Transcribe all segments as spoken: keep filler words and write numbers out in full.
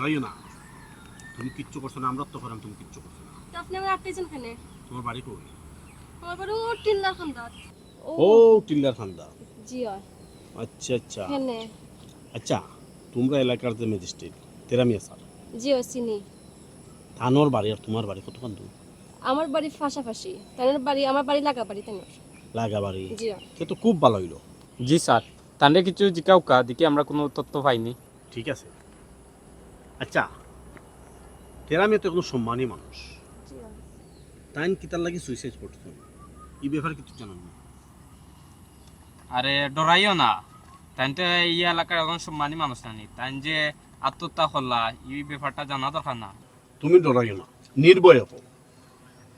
তাইও না, তুমি কিচ্ছু করছো না, আমরা তো করাম, তুমি কিচ্ছু করছো না। তো আপনি আমার আটটাইছেন কেনে? তোমার বাড়ি কই? আমার বাড়ি ও টিল্লার খান্দাত। ও, টিল্লার খান্দা। জি অয়। আচ্ছা আচ্ছা। কেনে? আচ্ছা, তোমরা এলাকার যে ম্যাজিস্ট্রেট তেরা মিয়া স্যার, জি অয়, চিনি। তানর বাড়ি আর তোমার বাড়ি কতখান দূর? আমার বাড়ি পাশাপাশি, তানর বাড়ি আমার বাড়ি লাগা বাড়ি তানর। লাগা বাড়ি। জি অয়। সে তো খুব ভালা অইলো। জি স্যার, তানরে কিছু জিকাউক্কা, দেখি আমরা কুনু তথ্য পাইনি। ঠিক আছে। আচ্ছা, তেরা মিয়া তো একজন সম্মানী মানুষ। জি অয়। তাইন কিতার লাগি সুইসাইড করছইন, ই ব্যাপারে কিছু জানইন নি? আরে ডরাইও না, তাইন তো ই এলাকার একজন সম্মানী মানুষ নানি, তাইন যে আত্মহত্যা করলা, ই ব্যাপারটা জানা দরকার না? তুমি ডরাইও না, নির্ভয়ে কও,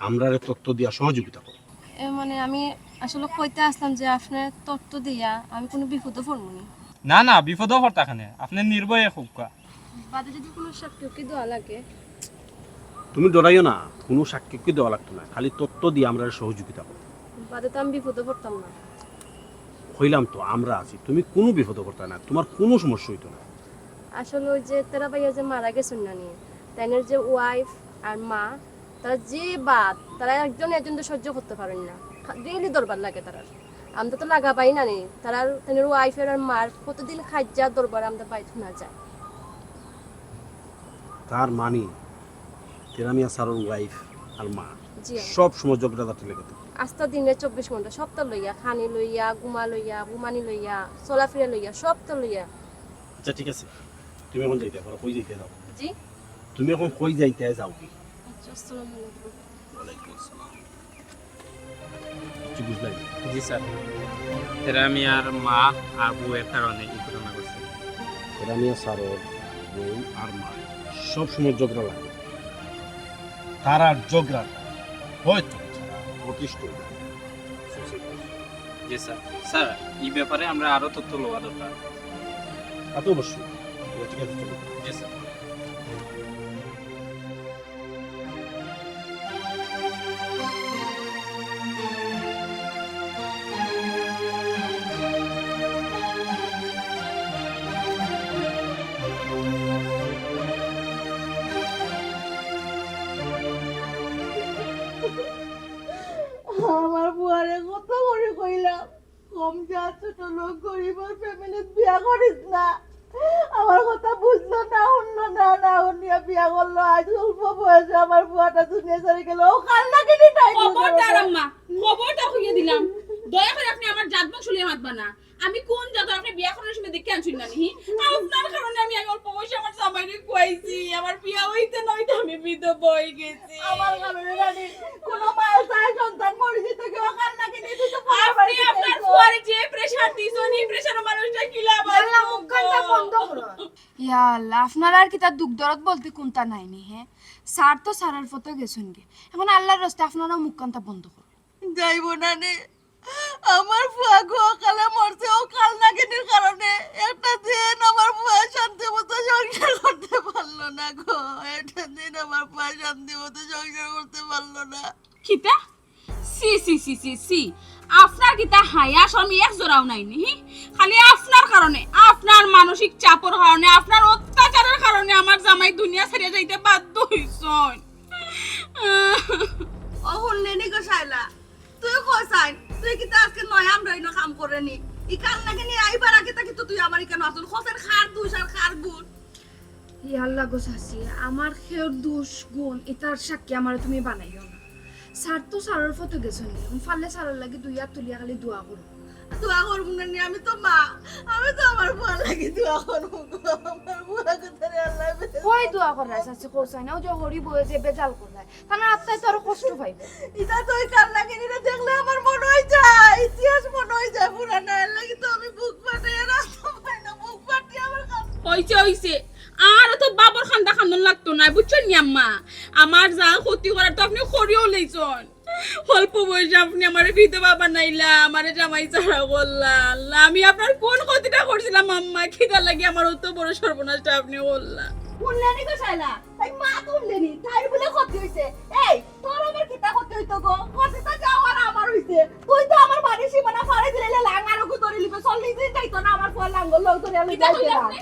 আমরারে তথ্য দিয়া সহযোগিতা করো। এ, মানে, আমি আসলে কইতা আছলাম যে আপনারে তথ্য দিয়া আমি কুনু বিপদো পড়মু নি। না না, বিপদো পড়তা কেনে, আপনে নির্ভয়ে কউক্কা। বাদে যদি কুনু সাক্ষী কি দেওয়া লাগে? তুমি ডরাইও না, কুনু সাক্ষী কি দেওয়া লাগতো না, খালি তথ্য দিয়া আমরারে সহযোগিতা করো। বাদে তো আমি বিপদো পড়তাম না। কইলাম তো, আমরা আছি, তুমি কুনু বিপদো পড়তা না, তোমার কুনু সমস্যা অইতো না। আসলে ওই যে তেরা ভাইয়া যে মারা গেছইন নানি, তাইনর যে ওয়াইফ আর মা, তারা যে বাদ, তারা একজন একজনরে সহ্য করতে পারইন না। ডেইলি দরবার লাগে তারার। আমরা তো লাগা বাড়ি নানি, তারার, তাইনর ওয়াইফের আর মার প্রতিদিন কাইজ্জা দরবার আমরা বাড়িত হুনা যায়। তার মানে তেরা মিয়া স্যারর ওয়াইফ আর মা জি। সব সময় ঝগড়াঝাটি লেগে থাকে। আস্তা দিনে চব্বিশ ঘন্টা সবতা লইয়া, খানি লইয়া, ঘুমা লইয়া, ঘুমানি লইয়া, চলাফিরা লইয়া, সবতা লইয়া। আচ্ছা ঠিক আছে, তুমি এখন যাইতায় পারো, কই যাইতায় যাও। জি। তুমি এখন কই যাইতায় যাওগি? আচ্ছা, আসসালামু আলাইকুম। ওয়ালাইকুম আসসালাম। কিছু বুঝলাম না। জি স্যার, তেরা মিয়ার মা আর বউয়ের কারণে ই ঘটনা ঘটছে। তেরা মিয়া স্যারর বউ আর মা সব সময় ঝগড়া লাগে। তারার ঝগড়া হয়তো তারা অতিষ্ঠ অইয়া সুইসাইড করছে। জি স্যার। স্যার, ই ব্যাপারে আমরা আরো তথ্য লওয়া দরকার। তা তো অবশ্যই। ঠিক আছে, চলো। জি স্যার। আমার বুয়ারে কত করি কইলাম, কম যা, ছোট লোক, গরিবর ফ্যামিলিত বিয়া করিস না। আমার কথা বুঝলো না, হুনলো না, না হুনিয়া বিয়া করলো। আজ অল্প বয়সে আমার বুয়াটা দুনিয়া ছাড়ি গেল। ও কাল নাকি নি তাই খবরদার আম্মা, খবরদার কইয়া দিলাম, দয়া করি আপনে আমার জাত বংশ লইয়া মাতবা না। আমি কুন জাতর আপনে বিয়া করার সময় দেখিয়া আনছইন না নি? আপনার কারণে আমি, আমি অল্প বয়সে আমার জামাইরে খুয়াইছি, আমার বিয়া অইতে না অইতে আমি বিধবা অই গেছি। আমার কারণে জানি কোনো মায়ের চায় সন্তান মরে যেতে কেউ কাল নাকি নি তুই তো আপনে আপনার ফুয়ারে যে প্রেশার দিছইন, ই প্রেশারো মানুষটা কিলা বাঁচবো? আল্লাহ, মুখখানটা বন্ধ করো। ইয়া আল্লাহ, আপনারার কিতা দুখ দরদ বলতে কুনতা নাই নি, হে? স্যার তো স্যারর পথে গেছইন গি। এখন আল্লাহর রাস্তে আপনারা মুখখানটা বন্ধ করো। যাইব না নে। আমার ফুয়া গো কালে মরছে ও কাল নাগিনীর কারণে। একটা দিন আমার ফুয়া শান্তি মতো সংসার করতে পারলো না গো। একটা দিন আমার ফুয়া শান্তি মতো সংসার করতে পারলো না। কিতা? ছি ছি ছি ছি ছি। আপনার কিতা হায়া শরম এক জোড়াও নাই নি? খালি আপনার কারণে, আপনার মানসিক চাপর কারণে, আপনার অত্যাচারর কারণে আমার জামাই দুনিয়া ছাড়িয়া যাইতে বাধ্য অইছইন। ও হুনলে নি গো শায়লা, তুই কইছাইন, তুই কিতা আজকে নয়া আমরা ইনো কাম করে নি? ই কাল নাগিনী আইবার আগে থাকি তো তুই আমার ইকানো আছস, কইছাইন কার দুষ আর কার গুণ। ই আল্লাহ গো চাচি, আমার কেউর দুষ গুণ ইতার সাক্ষী আমারে তুমি বানাইও না। স্যার তো স্যারর পথে গেছইন গি, এখন পারলে স্যারর লাগি দুই আত তুলিয়া খালি দোয়া করো। দোয়া করবো না নি, আমি তো মা, আমি তো আমার ফুয়ার লাগি দোয়া করবো গো। আমার ফুয়া কোথায় আল্লাহ কই দোয়া কররায় চাচি, কইছাইন না, ও যে হরি বউয়ে যে বেজাল কররায়, তার আত্মায় তো আরো কষ্ট পাইবো। ইতা তো ওই কাল নাগিনীরে দেখলে আমার মনে অই যায়, ইতিহাস মনে অই যায় পুরানা। এর লাগি তো আমি বুক ফাটাইয়া রাখতে পারি না, বুক ফাটিয়া আমার কাছে অইছে, অইছে। আর অত বাবর কান্দা কান্দন লাগতো নায়, বুঝছইন নি আম্মা? আমার যা ক্ষতি করার তো আপনে করিও লইছইন। অল্প বয়সে আপনে আমারে বিধবা বানাইলা, আমারে জামাই ছাড়া করলা। আল্লাহ, আমি আপনার কোন ক্ষতিটা করছিলাম আম্মা? কিতার লাগি আমার অত বড় সর্বনাশটা আপনে করলা? হুনলে নি গো শায়লা, তাই মা তো হুনলে নি, তাইর বুলে ক্ষতি অইছে। এই, তোর আবার কিতা ক্ষতি অইতো গো? ক্ষতি তো যাওয়ার আমার অইছে। তুই তো আমার বাড়ির সীমানা ফাড়ি দিলে লাং আর ওগু ধরি লিবে, চল্লিশ দিন যাইতো না আমার ফুয়া লাঙ্গল লই ধরি আমি কিতা যাইতে কইলা না। আপনে?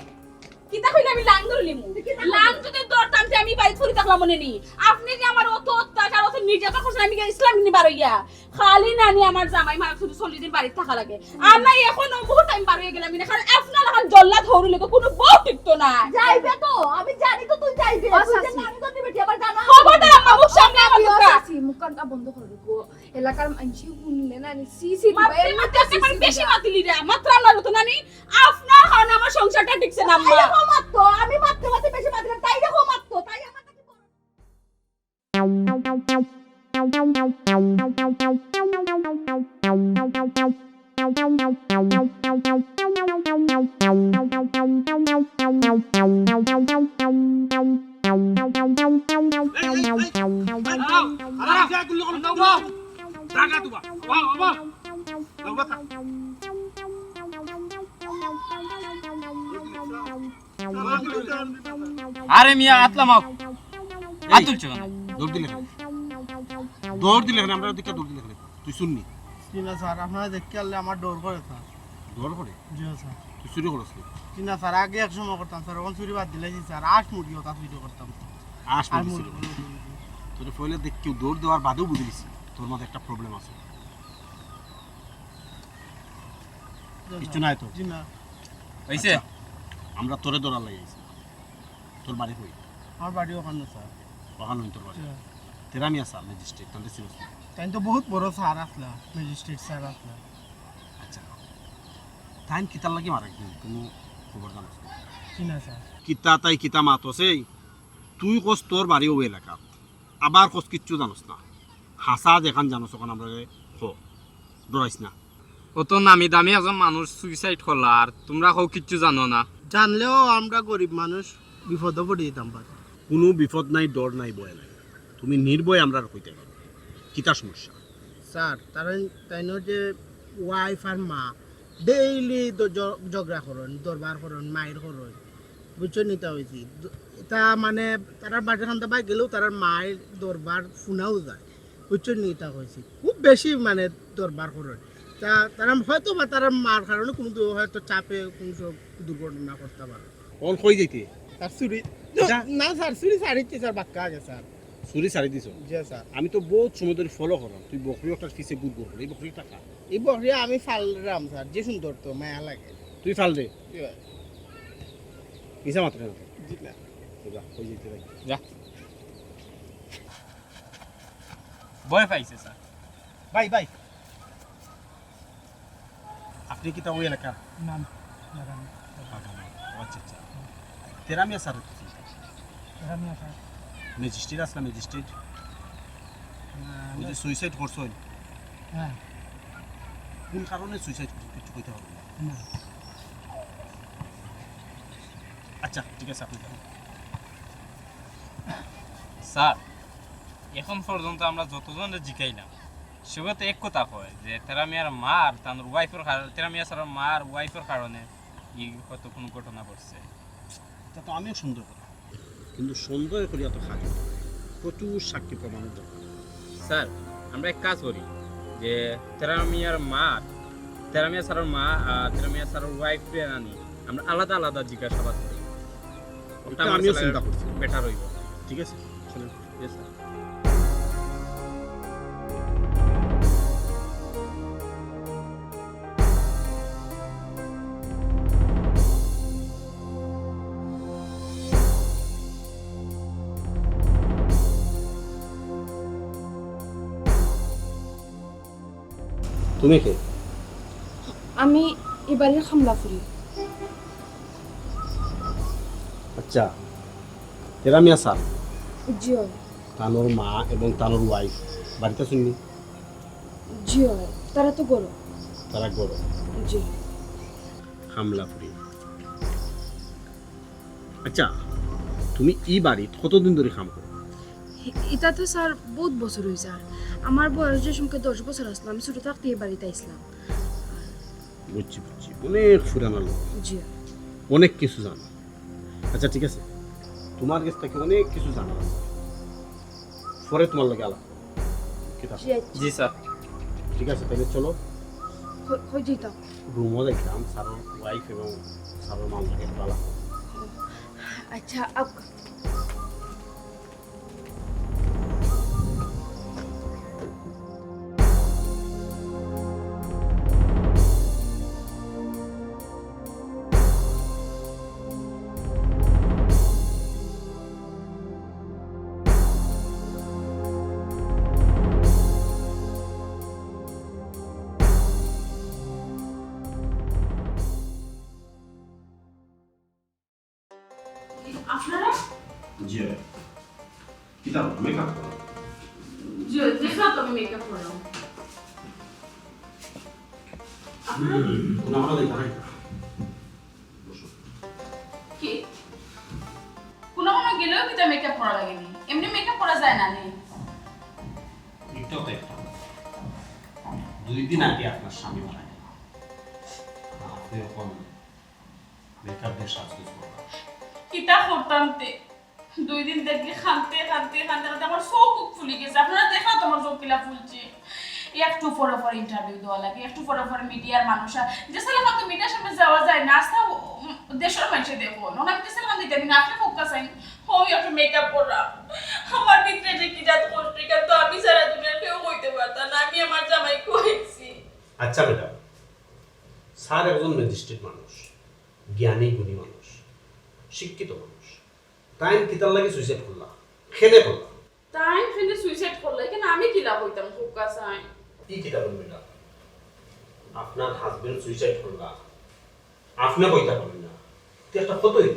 কিতা কইলা আমি লাং ধরলিমু? লান যদি ধরতাম তে আমি বাড়িত পড়ি থাকলাম অনে নি। আপনে যে আমার অত অত্যাচার, অত নির্যাতন করছইন, আমি গেছিলাম নি বারইয়া। খালি নানি আমার জামাই মারা শুধু চল্লিশ দিন বাড়িত থাকা লাগে। আর না অখন মুহূর্তে আমি বারইয়া গেলাম নি। খালি আপনার লাখান জল্লাদ হউরর লগে কুনু বউ টিকতো না। যাইবে তো, আমি জানি তো তুই যাইবে। ও তুই যে চাচি। নানি তো দিবে, তুই আবার জানা। খবরদার আম্মা, মুখ সামনে আমার কথা। চাচি, মুখ কানটা বন্ধ করে রাখো। এলাকার মানষে হুনলে নানি, ছি, ছি, দিবা, মাততে এমনি মাততে ছি, ছি, একেবারে বেশি দিবা। মাতিলি রে। মাত্র আল্লাহর মতো নানি, আপনার কারণে আমার সংসারটা টিকছে না, আম্মা। এই দেখো মাত্র, আমি মাততে মাততে বেশি মাতলাম, তাই দেখো মাত্র, তাই আমার কাছে বড়। এই, এই, এই, এই, দাঁড়াও, দাঁড়াও, দাঁড়াও, দাঁড়াও, দাঁড়াও, দাঁড়াও, দাঁড়াও, দাঁড়াও। আরে মিয়া, আত লামাও। এই, আত তুলছো কেন? দৌড় দিলে কেন? দৌড় দিলে কেন? আমরা ওদিকে দৌড় দিলে কেন? তুই শুননি? জি না স্যার, আপনারা দেখতে পারলে আমার ডর করে স্যার। ডর করে? জি স্যার। তুই চুরি করস নি? জি না স্যার, আগে এক সময় করতাম স্যার, অখন চুরি বাদ দিলাইছি স্যার, আঁশ মুরগি ওটা চুরি করতাম স্যার। আঁশ আর মুরগি মুরগি চুরি করস? তোরে পয়লা দেখি কেউ দৌড় দেওয়ার বাদেউ বুঝিলিছি তোর মধ্যে একটা প্রবলেম আছে। জি কিচ্ছু স্যার। নাই তো? জি না। অইছে? আচ্ছা, আমরা তোরে ধরার লাগি আইছি। তোর বাড়ি কই? আমার বাড়ি ওখানে স্যার। ওখানে তোর বাড়ি? জি। তেরা মিয়া স্যার, ম্যাজিস্ট্রেট, তাইলে চিনস না? তাইন তো বহুত বড় স্যার আছলা, ম্যাজিস্ট্রেট স্যার আছলা। আচ্ছা, তাইন কিতার লাগি মারা গেছইন, কুনু খবর জানস না? জি না স্যার। কিতা তাই কিতা মাতস এই? তুই কস তোর বাড়ি ওই এলাকাত, আবার কস কিচ্ছু জানস না। হাছা যেখান জানস ওখান আমরারে ক, ডরাইস না। অত নামি দামি একজন মানুষ সুইসাইড করলা, আর তুমরা কও কিচ্ছু জানো না। জানলেও আমরা গরিব মানুষ, বিপদো পড়ি যাইতাম পারি। কুনু বিপদ নাই, ডর নাই, ভয় নাই, তুমি নির্ভয়ে আমরারে কইতে পারো। কিতা সমস্যা? স্যার, তারা, তাইনর যে ওয়াইফ আর মা ডেইলি ঝগড়া করইন, দরবার করইন, মাইর করইন, বুঝছো নি? তা অইছে দ-, তা মানে তারার বাড়ির কান্দাবায় গেলেও তারার মাইর দরবার হুনাও যায়, বুঝছো নি? তা অইছে খুব বেশি মানে দরবার করইন। তা তারা হয়তো বা তারার মার কারণে কুনু দু-, হয়তো চাপে কুনু সব দুর্ঘটনা করতা পারে। অন কই যাইতে? স্যার, চুরি। যা। না স্যার, চুরি ছাড়িছি স্যার, বাক্কা আগে স্যার। চুরি ছাড়ি দিছো? জি স্যার। আমি তো বহুত সময় ধরি ফলো করলাম, তুই বকরি একটার পিছে ঘুর ঘুর করে, এই বকরি একটা কার? এই বকরি আমি ফালরাম স্যার, যে সুন্দর তো, মায়া লাগে। তুই ফাল দে। জি ভাই। মিছা মাতরে না তো। জি না। তো যা, কই যাইতে ভাই? যা। ভয় পাইছে স্যার। ভাই, ভাই। আপনি কিতা ওই এলাকার? না, না, না, না। বাগান। ও আচ্ছা, আচ্ছা। তেরা মিয়া স্যার তো চিনতা? তেরা মিয়া স্যার। ম্যাজিস্ট্রেট আছলা, ম্যাজিস্ট্রেট? না, ওই যে না। সুইসাইড করছইন? হ্যাঁ। কোন কারণে সুইসাইড করছইন? কিচ্ছু কইতা পারবা না? না। আচ্ছা, ঠিক আছে, আপনি যান। স্যার, এখন পর্যন্ত আমরা যতজনরে জিকাইলাম, সবে তো এক কথা কয় যে তেরা মিয়ার মা আর তান ওয়াইফর কারণে, তেরা মিয়া স্যারর মা আর ওয়াইফর কারণে ই হয়তো কুনু ঘটনা ঘটছে। এটা তো আমিও সন্দেহ করি, কিন্তু সন্দেহ করিয়া তো কাজ অয় না। প্রচুর সাক্ষী প্রমাণর দরকার। স্যার, আমরা এক কাজ করি যে তেরা মিয়ার মা, তেরা মিয়া স্যারর মা আর তেরা মিয়া স্যারর ওয়াইফরে আনি আমরা আলাদা আলাদা জিজ্ঞাসাবাদ করি। ওটা এটা আমার আমিও কাছে চিন্তা করছি। বেটার অইবো। ঠিক আছে, চলেন। জি, স্যার। তুমি কে? আমি ই বাড়ির কামলা ফুরি। আচ্ছা, তেরা মিয়া স্যার? জি অয়। তানর মা এবং তানর ওয়াইফ বাড়িত আছইন নি? জি অয়, তারা তো ঘরো। তারা ঘরো? জি। কামলা ফুরি। আচ্ছা, তুমি ই বাড়িত কতদিন ধরি কাম করো? ই-, ইটা তো স্যার বহুত বছর অই যার। আমার বয়স যে সময় দশ বছর আছলো, আমি ছোট থাকতে ই বাড়িত আইছলাম। বুঝছি, বুঝছি, অনেক পুরানা লোক। জি। অনেক কিছু জানো। আচ্ছা, ঠিক আছে, তুমার গেছ থাকি অনেক কিছু জানা আছে, পরে তুমার লগে আলাপ। ঠিক আছে? জি, আচ্ছা। জি, স্যার। ঠিক আছে, তাইলে চলো। কই, কই যাইতাম? রুমো যাইতাম, স্যারর ওয়াইফ এবং স্যারর মার লগে একটু আলাপ। আচ্ছা, আপ- আপনারা? জি। কিতা মেকআপ করো? জি, দেখো তো আমি মেকআপ করলাম। আপনারা? হুম, কোনো আমরা দেখো নাই। বসো। কি? কোনো কোনো গেলেও কিতা মেকআপ করা লাগেনি? এমনি মেকআপ করা যায় না নি? একটাও তো একটা। দুই দিন আগে আপনার স্বামী মারা গেল। আপনি এখন মেকআপ দিয়ে সাজগোজ করবা। কিতা করতাম তে? দুই দিন দেখি কানতে, কানতে, কানতে, কানতে আমার চোখ ফুলি গেছে। আপনারা দেখো তো আমার চোখ কিলা ফুলছে। একটু পরে পরে ইন্টারভিউ দেওয়া লাগে, একটু পরে পরে মিডিয়ার মানুষ আর যে সালে তো মিডিয়ার সামনে যাওয়া যায় না, আস্তা, উম, দেশের মানুষে দেখো। নন আমি যে সালে দিতে দিন আপনি ফোকাস আইন, হই একটু মেকআপ করা। আমার ভিতরে যে কি জাত কষ্ট, এটা তো আমি সারা দুনিয়ার কেউ কইতে পারতাম না। আমি আমার জামাই কইছি। আচ্ছা ম্যাডাম, স্যার একজন ম্যাজিস্ট্রেট মানুষ, জ্ঞানী গুণী মানুষ, শিক্ষিত মানুষ। তাইন কিতার লাগি সুইসাইড করলা? কেনে করলা? তাইন কেনে সুইসাইড করলা? এখানে আমি কিলা কইতাম, হুক্কা চাই। কি কিতা বলবি না? আপনার হাজবেন্ড সুইসাইড করলা, আপনি কইতা পারবেন না? তুই একটা কতই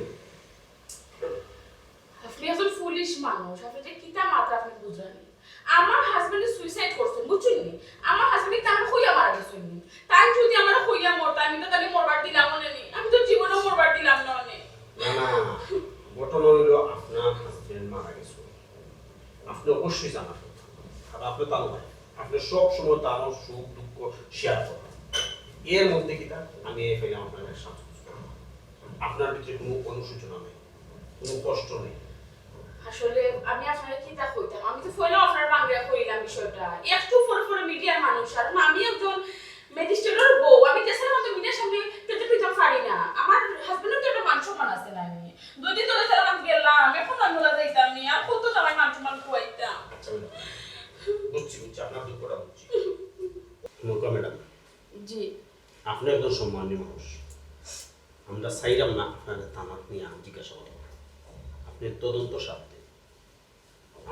আপনি একজন ফুলিশ মানুষ, আপনি যে কিতা মাত্রা আপনি বুঝলেন? আমার হাজবেন্ডে সুইসাইড করছেন, বুঝছেন নি? আমার হাজবেন্ড তো আমার হইয়া মারা গেছেন নি। তাই যদি আমার হইয়া মরতা, আমি তো তাহলে মরবার দিলাম মনে নি, আমি তো জীবনেও মরবার দিলাম না অনে। না, না, ঘটনা হইল আপনার হাজবেন্ড মারা গেছে, আপনি অবশ্যই জানার কথা। আর আপনি তার ভাই, আপনি সব সময় তার সুখ দুঃখ শেয়ার করেন। এর মধ্যে কিতা আমি এই ফাইলে আপনার সাহায্য করব। আপনার ভিতরে কোনো অনুশোচনা নেই, কোনো কষ্ট নেই। আসলে আমি আপনারে কিতা কইতাম, আমি তো ফয়লা আপনার বাংলা কইলাম বিষয়টা। একটু পরে পরে মিডিয়ার মানুষ, আর আমি একজন ম্যাজিস্ট্রেটর বউ, আমি দেশের মতো মিডিয়ার সামনে পেতে পেতে পারি না। আমার হাজবেন্ডের তো একটা মান সম্মান আছে না নি? দুই দিন ধরে তারা আমি গেলাম, এখন আমি ওরা যাইতাম নি, আর কত জামাই মান সম্মান খুয়াইতাম। আচ্ছা ম্যাডাম, বুঝছি, বুঝছি, আপনার দুঃখটা বুঝছি। মৌকা ম্যাডাম, জি। আপনি একজন সম্মানীয় মানুষ, আমরা চাইলাম না আপনার থানাত নিয়ে জিজ্ঞাসাবাদ করব। আপনি তদন্ত স্বার্থে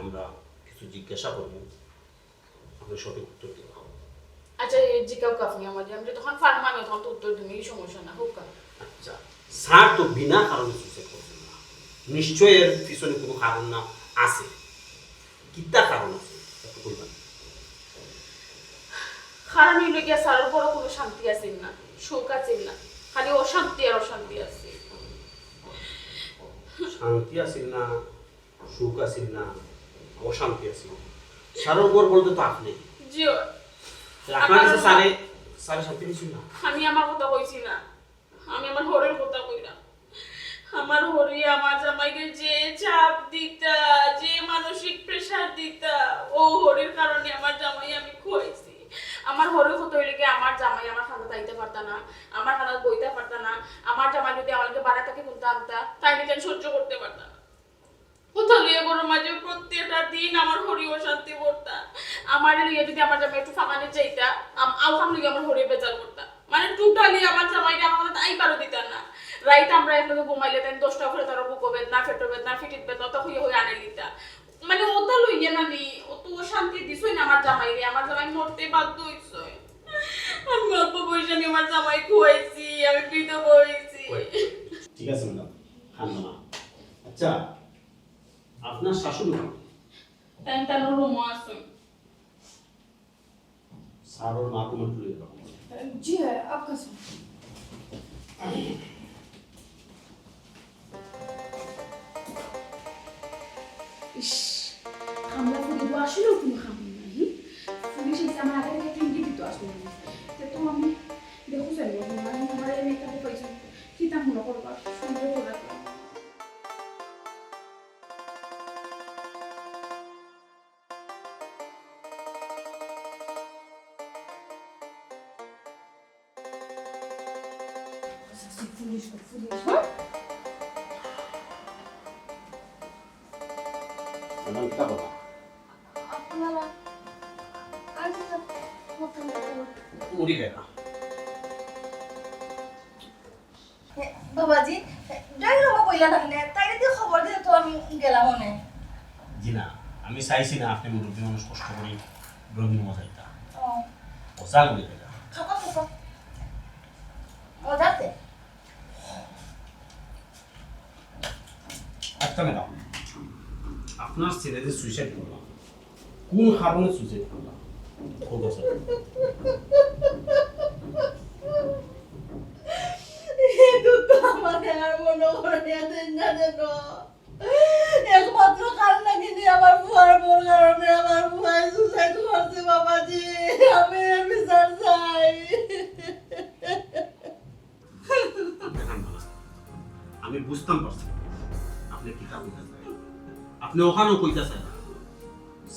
আমরা কিছু জিজ্ঞাসা করব, আপনি সঠিক উত্তর দিবেন। আচ্ছা, এই জিজ্ঞাসা আপনি আমাদের, আমি যতক্ষণ পারবো আমি তখন তো উত্তর দিমু, এই সমস্যা না হোক। আচ্ছা, স্যার তো বিনা কারণে সুইসাইড করছেন না, নিশ্চয় এর পিছনে কোনো কারণ না আছে। কিতা কারণ আছে একটু কইবেন? কারণ হইল গিয়া স্যারর ঘরো কোনো শান্তি আছিল না, সুখ আছিল না, খালি অশান্তি আর অশান্তি আছিল। শান্তি আছিল না, সুখ আছিল না, অশান্তি আছিল। স্যারর ঘর বলতে তো আপনি। জি। আপনার কাছে স্যারে, স্যারে শান্তি দিছিল না? আমি আমার কথা কইছি না, আমি আমার হরির কথা কইলাম। আমার হরি আমার জামাইরে যে চাপ দিতা, যে মানসিক প্রেশার দিতা, ও হরির কারণে আমার জামাই আমি খুয়াইছি। আমার হরি কত হইলে কি আমার জামাই আমার খানা যাইতে পারতা না, আমার খানা বইতে পারতা না। আমার জামাই যদি আমাকে বাড়া থাকি কোনটা আনতা, তাই নিতেন সহ্য করতে পারতা না। কোথাও লইয়া ঘরর মাঝে প্রত্যেকটা দিন আমার হরি অশান্তি করতা। আমারে লইয়া যদি আমার জামাই একটু ফাঁকানি চাইতা, আম-, আলহাম লইয়া আমার হরি বেজার করতা। মানে totally আমার জামাইরে আমার কথা তাই পারো দিতা না। রাইত আমরা একলগে ঘুমাইলে তাই দশটা করে তার বুকো বেদনা, পেটো বেদনা, ফিটিত বেদনা, অত হইয়া হইয়া আনে লিতা। মানে ওটা লইয়া না নি, ও তো অশান্তি দিছই না আমার জামাইরে, আমার জামাই মরতে বাধ্য হইছে। আমি অল্প বয়সে আমি আমার জামাই খুয়াইছি, আমি বিধবা হইছি। ঠিক আছে ম্যাডাম, কান্দো না। আচ্ছা, আপনার শাশুড়ি মা? তাই তার রুমো আছইন। স্যারর মা রুমো একটু লইয়া যাও। জি, আপকা স্যার। ইস, আমরা পুলিশ আসলেও কোনো কাম নাই। পুলিশ এসে আমার আগে থেকে একটা ইঙ্গিত দিত আসলে। তে তো আমি দেখো জানি, আমার এই মেকআপে পাইছি। কিতা মনে করবা? সুন্দর করে রাখো। পুলিশ, পুলিশ, হ্যাঁ? এখন কিতা কথা? আপনারা, আমি তো মুড়ি খাই না। এ, বাবাজি, এ, ড্রয়িং রুমো কইলা না কেনে? তাইরে দি খবর দিলে তো আমি গেলাম অনে। জি না, আমি চাইছি না আপনি মুরব্বী মানুষ কষ্ট করি ড্রয়িং রুমো যাইতা। ও। ও, চা করি খাইতা। খাও, খাও, খাও। মজা আছে? আচ্ছা ম্যাডাম, আপনার ছেলে যে সুইসাইড করলো, কোন কারণে সুইসাইড করলো? কোন কারণে? এই দুঃখ আমারে আর মনো করাইয়া দেইন না যেন। একমাত্র কাল নাকি নি আমার ফুয়ার বউর কারণে আমার ফুয়ায় সুইসাইড করছে বাবাজি। আমি এর বিচার চাই। দেখেন বাবা, আমি বুঝতাম পারছি আপনি কিতা কইতা চাইন। আপনি অখানও কইতা চাইন না।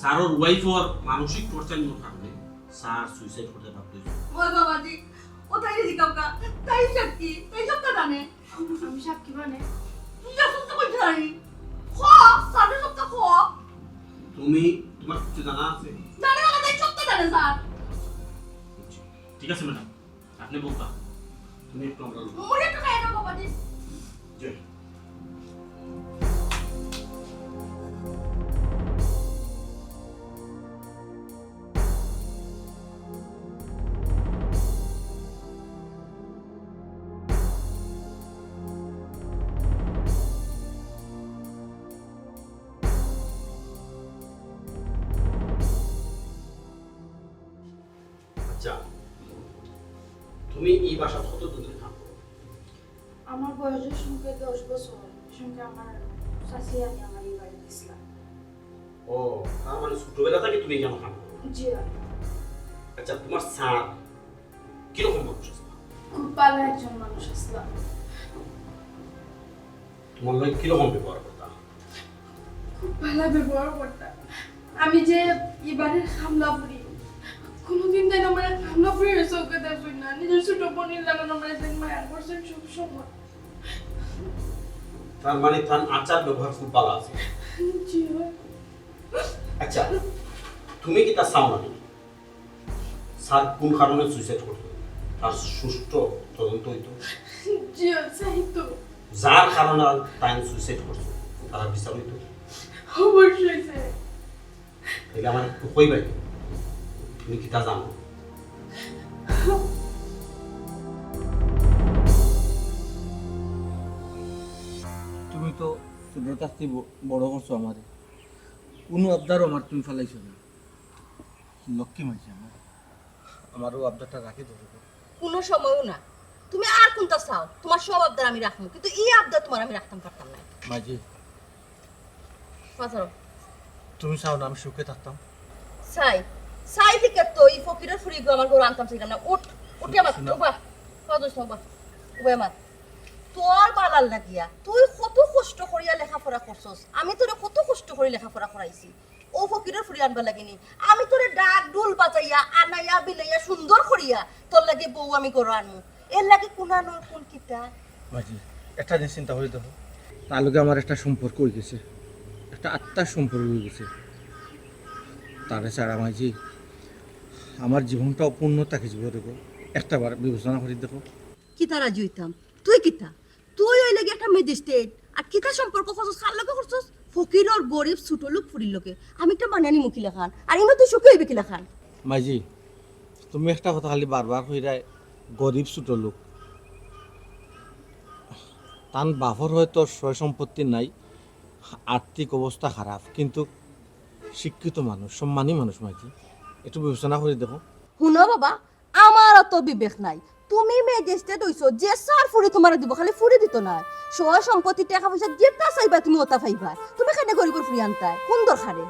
স্যারর ওয়াইফর মানসিক টর্চারিংর কারণে স্যার সুইসাইড করতে বাধ্য অইছে। ওই বাবাজি, ও তাইরে জিকাউক্কা, তাই সাক্ষী, তাই সবটা জানে। আমি সাক্ষী মানে? তুই যা শুনতে কইতে পারি। খ, স্যাররে সবটা খ। তুমি, তোমার কিছু জানা আছে? জানে না, তাই সবটা জানে স্যার। বুঝছি। ঠিক আছে ম্যাডাম, আপনি বলতা, তুমি একটু আমরা লোক। মুড়ি একটু খাই না বাবাজি। জি। আচ্ছা, তুমি এই বাসাত কতদিন ধরি কাম করো? আমার বয়স অয় সঙ্গে দশ বছর, সঙ্গে আমার চাচি আনি আমার এই বাড়ি দিছিলা। ও, তার মানে ছোটবেলা থেকে তুমি এখানে কাম করো? জি অয়। আচ্ছা, তোমার স্যার কিরকম মানুষ আছলা? খুব ভালা একজন মানুষ আছলা। তোমার লগে কিরকম ব্যবহার করতা? খুব ভালা ব্যবহার করতা। আমি যে ই বাড়ির কামলা ফুরি, কোনোদিন তাইন আমারে কামলা ফুরির চউখে দেখছইন না, নিজর ছোট বইনর লাখান আমারে তাইন মায়া করছইন সব সময়। তার মানে তান আচার ব্যবহার খুব ভালা আছে। জি অয়। আচ্ছা, তুমি কিতা চাও না নি? স্যার কোন কারণে সুইসাইড করছে, তার সুষ্ঠু তদন্ত অইতো। জি অয়, চাই তো। যার কারণে তাইন সুইসাইড করছে, তার বিচার অইতো। অবশ্যই স্যার। তাইলে আমারে একটু কইবায়, তুমি কিতা জানো? তুমি তো ছোট থাকতে ব-, বড় করছো আমারে, কোনো আবদারও আমার তুমি ফালাইছো না। লক্ষ্মী মাইজি আমার, আমার অউ আবদারটা রাখি ধরো। কোনো সময়ও না। তুমি আর কোনটা চাও? তোমার সব আবদার আমি রাখমু, কিন্তু ই আবদার তোমার আমি রাখতাম পারতাম না। মাইজি, পাথর। তুমি চাও না আমি সুখে থাকতাম? চাই, চাই ঠিক তো। ই ফকিরর ফুড়িগু আমার ঘরো আনতাম চাইলাম না। উঠ, উঠে আমার, শোনো। উবা, পাথর, উবা, উবা আমার। তোর বালার লাগিয়া তুই কত কষ্ট করিয়া লেখাপড়া করছস, আমি তোরে কত কষ্ট করি লেখাপড়া করাইছি। ও ফকিরর ফুড়ি আনবার লাগি নি। আমি তোরে ডাক ডুল বাজাইয়া, আনাইয়া, বিলাইয়া, সুন্দর করিয়া তোর লাগি বউ আমি ঘরো আনমু। এর লাগি কুনানোর কোন কিতা? মাইজি, একটা জিনিস চিন্তা করি দেখো। তার লগে আমার একটা সম্পর্ক অই গেছে, একটা আত্মার সম্পর্ক অই গেছে। তারে ছাড়া মাইজি, আমার জীবনটা অপূর্ণ থাকি যাইবো দেখো। একটা বার বিবেচনা করি দেখো। কিতা রাজি অইতাম? তুই কিতা? তুই অইলে গি একটা ম্যাজিস্ট্রেট, আর কিতা সম্পর্ক করছস, কার লগে করছস? ফকিরর গরিব ছোট লোক ফুড়ির লগে। আমি একটা মানিয়া নিমু কিলাখান, আর ইনো তুই সুখী অইবে কিলাখান? মাইজি, তুমি একটা কথা খালি বারবার কইরায়, গরিব ছোট লোক। তান বাপর হয়তো সয় সম্পত্তি নাই, আর্থিক অবস্থা খারাপ, কিন্তু শিক্ষিত মানুষ, সম্মানী মানুষ মাইজি। একটু বিবেচনা করি দেখো। হুনো বাবা, আমার অত বিবেক নাই। তুমি ম্যাজিস্ট্রেট অইছো, যে স্যার ফুড়ি তোমারে দিবো, খালি ফুড়ি দিতো নায়। সয় সম্পত্তি, টেকা পয়সা যেটা চাইবায় তুমি ওটা পাইবায়। তুমি কেনে গরিবর ফুড়ি আনতায়? কোন দরকারে?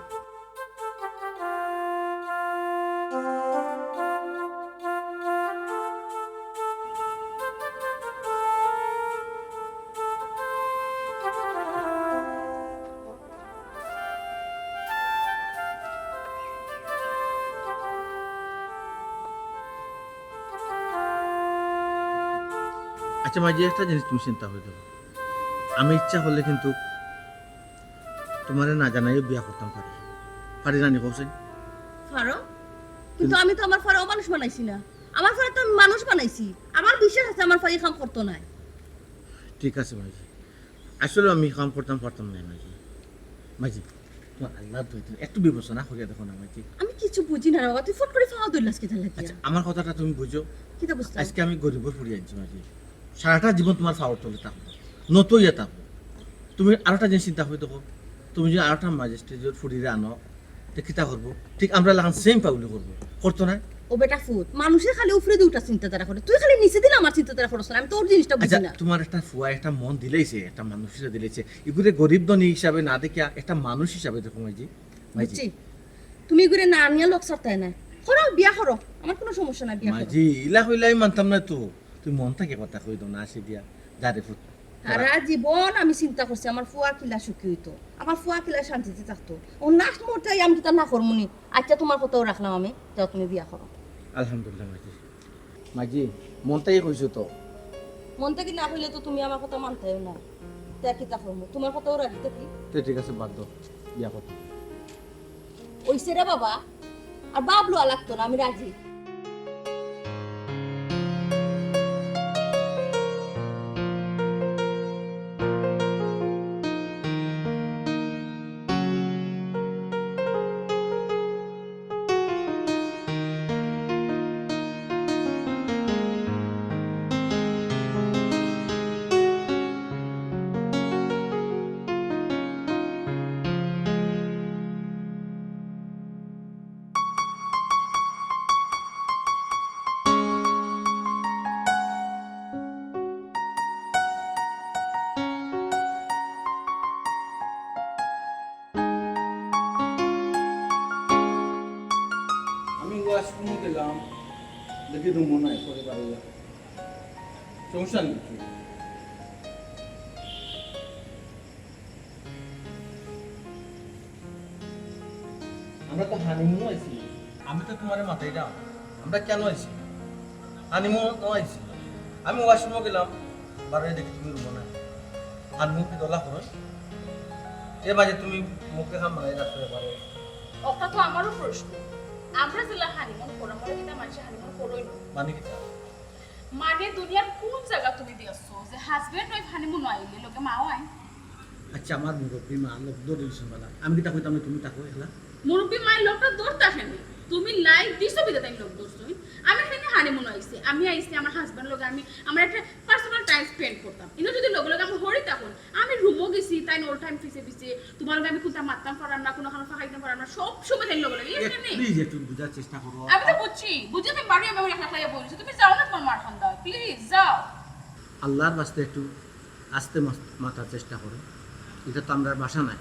আচ্ছা মাইজি, একটা জিনিস তুমি চিন্তা করি দেখো। আমি ইচ্ছা করলে কিন্তু তোমারে না জানাইও বিয়া করতাম পারি। পারি না নি কওছাইন? পারো, কিন্তু আমি তো আমার ফারে অমানুষ বানাইছি না। আমার ফারে তো আমি মানুষ বানাইছি। আমার বিশ্বাস আছে আমার ফারে ই কাম করতো নায়। ঠিক আছে মাইজি, আসলে আমি ই কাম করতাম পারতাম না মাইজি। মাইজি, তোমার আল্লাহর দোহাই, তুমি একটু বিবেচনা করিয়া দেখো না মাইজি। আমি কিছু বুঝি না রে বাবা, তুই ফট করি ফাও ধরলাস কিতা লাগিয়া? আচ্ছা, আমার কথাটা তুমি বুঝো। কিতা বুঝতাম? আজকে আমি গরিবর ফুড়ি আনছি মাইজি, সারাটা জীবন তোমার ফাওর তলে থাকবো, নত অইয়া থাকবো। তুমি আরোটা জিনিস চিন্তা করি দেখো, তুমি যদি আরোটা ম্যাজিস্ট্রেটর ফুড়িরে আনো, তে কিতা করবো? ঠিক আমরার লাখান সেম পাগলি করবো, করতো না? ও বেটা ফুত, মানুষে খালি উপরেদি উঠার চিন্তাধারা করে, তুই খালি নিচেদি লামার চিন্তাধারা করস না। আমি তোর জিনিসটা বুঝি আচ্ছা, না। তোমার একটা ফুয়া একটা মন দিলাইছে, একটা মানুষ হিসাবে দিলাইছে, ইগুরে গরিব ধনী হিসাবে না দেখিয়া একটা মানুষ হিসাবে দেখো মাইজি। মাইজি। বুঝছি, তুমি ইগুরে না আনিয়া লোক সারতায় না। করো, বিয়া করো, আমার কোনো সমস্যা নাই, বিয়া করো। মাইজি, ইলা কইলে আমি মানতাম না তো। তুই মন থাকি কথা কই দেও না, আসি দিয়া, যা রে ফুত। সারা জীবন আমি চিন্তা করছি আমার ফুয়া কিলা সুখী অইতো, আমার ফুয়া কিলা শান্তিতে থাকতো। ও লাস্ট মুহূর্তে আমি কিতা না করমুনি। আচ্ছা, তোমার কথাও রাখলাম আমি, যাও তুমি বিয়া করো। আলহামদুলিল্লাহ মাইজি। মাইজি, মন থাকি কইছো তো? মন থাকি না কইলে তো তুমি আমার কথা মানতায়ও না। তে কিতা করমু? তোমার কথাও রাখি থাকি। তে ঠিক আছে, বাদ দেও, বিয়া করো। অইছে রে বাবা, আর ভাবলো লাগতো না, আমি রাজি। আমি ওয়াশরুমে গেলাম, দেখি রুমও নাই, পরে বাড়ি গেলাম। সমস্যা নেই কিছু। আমরা তো হানিমুনও আইছি। আমি তো তোমারে মাতাইরাম, আমরা কেনে আইছি? হানিমুনও আইছি। আমি ওয়াশরুমও গেলাম, বারোই দেখি তুমি রুমও নাই। হানিমুন কি দলা করো? এ বাজে তুমি মুখে খাম বানাই রাখতে পারো। ওটা তো আমারও প্রশ্ন। আমরা যেলা হানিমুন করলাম, ওরা কিতা মানুষে হানিমুন করই না। মানে কিতা? মানে দুনিয়ার কোন জাগা তুমি দেখছো যে হাজব্যান্ড ওয়াইফ হানিমুন আইলে লগে মাও আইন? আচ্ছা, আমার মুরব্বী মা লোক দৌড় দিয়েছেন বেলা, আমি কিতা কইতাম না, তুমি থাকো একলা। মুরব্বী মায়ের লোকটা দৌড় থাকে নি। তুমি লাইফ দিছো বিধাতাই লোক দৌড়ছই। আমি এখানে হানিমুন আইছি, আমি আইছি আমার হাজব্যান্ড লগে, আমি আমার একটা পার্সোনাল টাইম স্পেন্ড করতাম। কিন্তু যদি লগে লগে আমি হরি তখন আমি রুমও গেছি, তাই অল টাইম পিছে পিছে তোমার লগে আমি কোনটা মারতাম পারাম না, কোনো খানো ফাঁকাইতাম পারাম না, সব সময় তাই লগে লগে। এ, এখানে প্লিজ একটু বুঝার চেষ্টা করো। আমি তো বুঝছি, বুঝে তুমি বাড়ি আমার একলা খাইয়া বলছো, তুমি যাও না তোমার মার খান্দা, প্লিজ যাও। আল্লাহর বাস্তে একটু আস্তে মাস-, মাতার চেষ্টা করো। এটা তো আমরার বাসা নাই,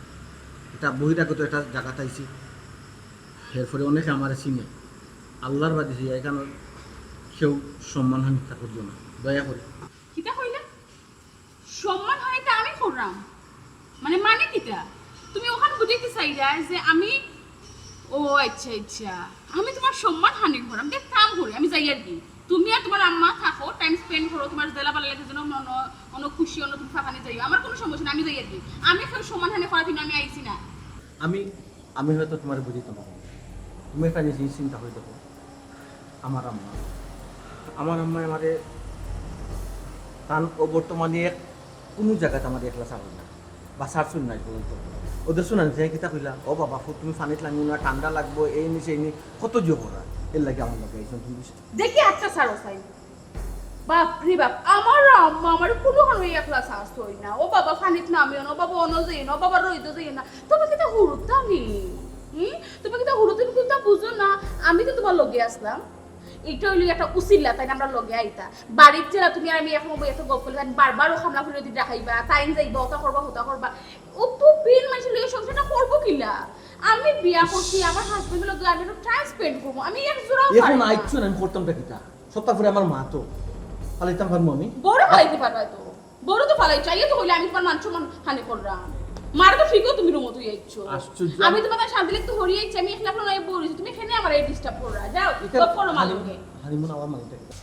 এটা বহিরাগত একটা জাগাত আইছি। এরপরে অনেকে আমারে চিনে। আল্লাহর বাদে যে এখানে কেউ সম্মানহানিটা করতো না, দয়া করে। কিতা কইলে? সম্মান হানিটা আমি করলাম? মানে, মানে কিতা? তুমি ওখান বুঝাইতে চাইরায় যে আমি, ও আচ্ছা, আচ্ছা, আমি তোমার সম্মান হানি করলাম, দেখ কাম করি, আমি যাই আর কি। তুমি আর তোমার আম্মা থাকো, টাইম স্পেন্ড করো, তোমার যেলা ভালা লাগে, যেন মন, মন খুশি, অন্য তুমি ফাঁকানি যাইও, আমার কোনো সমস্যা নেই, আমি যাই আর কি। আমি কেউ সম্মান হানি করার জন্য আমি আইছি না। আমি, আমি হয়তো তোমারে বুঝাইতাম পারতাম না। তুমি একটা জিনিস চিন্তা করি দেখো, আমার আম্মা, আমার আম্মায় আমারে, তান ও বর্তমানে এক কোনো জাগাত আমারে একলা ছাড়ইন না, বা ছাড়ছইন না পর্যন্ত। ওদের শুনেন যে কিতা কইলা, "ও বাবা, ফুত তুমি পানিত লামিও না, ঠান্ডা লাগবো, এই নি সেই নি", কত জোর করা, এর লাগি আমার লগে আইছইন তুমি। দেখি আচ্ছা ছাড়ো সাইন। বাপ রে বাপ, আমার আম্মা আমার কোনো কারণে একলা ছাড়ছইন না। "ও বাবা, পানিত নামিও না, ও বাবা, অনো যাইও না, ও বাবা, রইদো যাইও না।" তুমি কিতা হুরুতা নি? হুম? তুমি কিতা হুরুতা নি, তুমি তো বুঝো না। আমি তো তোমার লগে আসলাম। এটা হইলো একটা উসিলা, তাই না? আমরা লগে আইতা। বাড়ির জেলা তুমি আর আমি এখন বই এত গপ করলে, তাই বারবার ও খামলা ফুলে দিয়ে দেখাইবা, তাইন যাইবা, ওটা করবা, ওটা করবা। ও তো বিন মানুষের লগে সংসারটা করবো কিলা? আমি বিয়া করছি, আমার হাজবেন্ডের লগে আমি একটু টাইম স্পেন্ড করবো। আমি এক জোড়াও এখন পারি না। আইছো না, আমি করতাম কিতা? সপ্তাহ পরে আমার মা তো। ফালাইতাম পারবো আমি? বড় ফালাইতে পারবা তো। বড় তো ফালাই চাইয়ে তো হইলে আমি তোমার মান সম্মান হানি করলাম। মারে তো ঠিকও তুমি রুমো তুই আইছো। আশ্চর্য। আমি তোমার কাছে শান্তি লিখতে হরি আইছি, আমি এখন এখন নাই বড় হইছি। তুমি এখানে আমার এই ডিস্টার্ব করলা। যাও, এটা গপ করো মা হানি-, লগে। হানিমুন আমার মানিটা কিতা?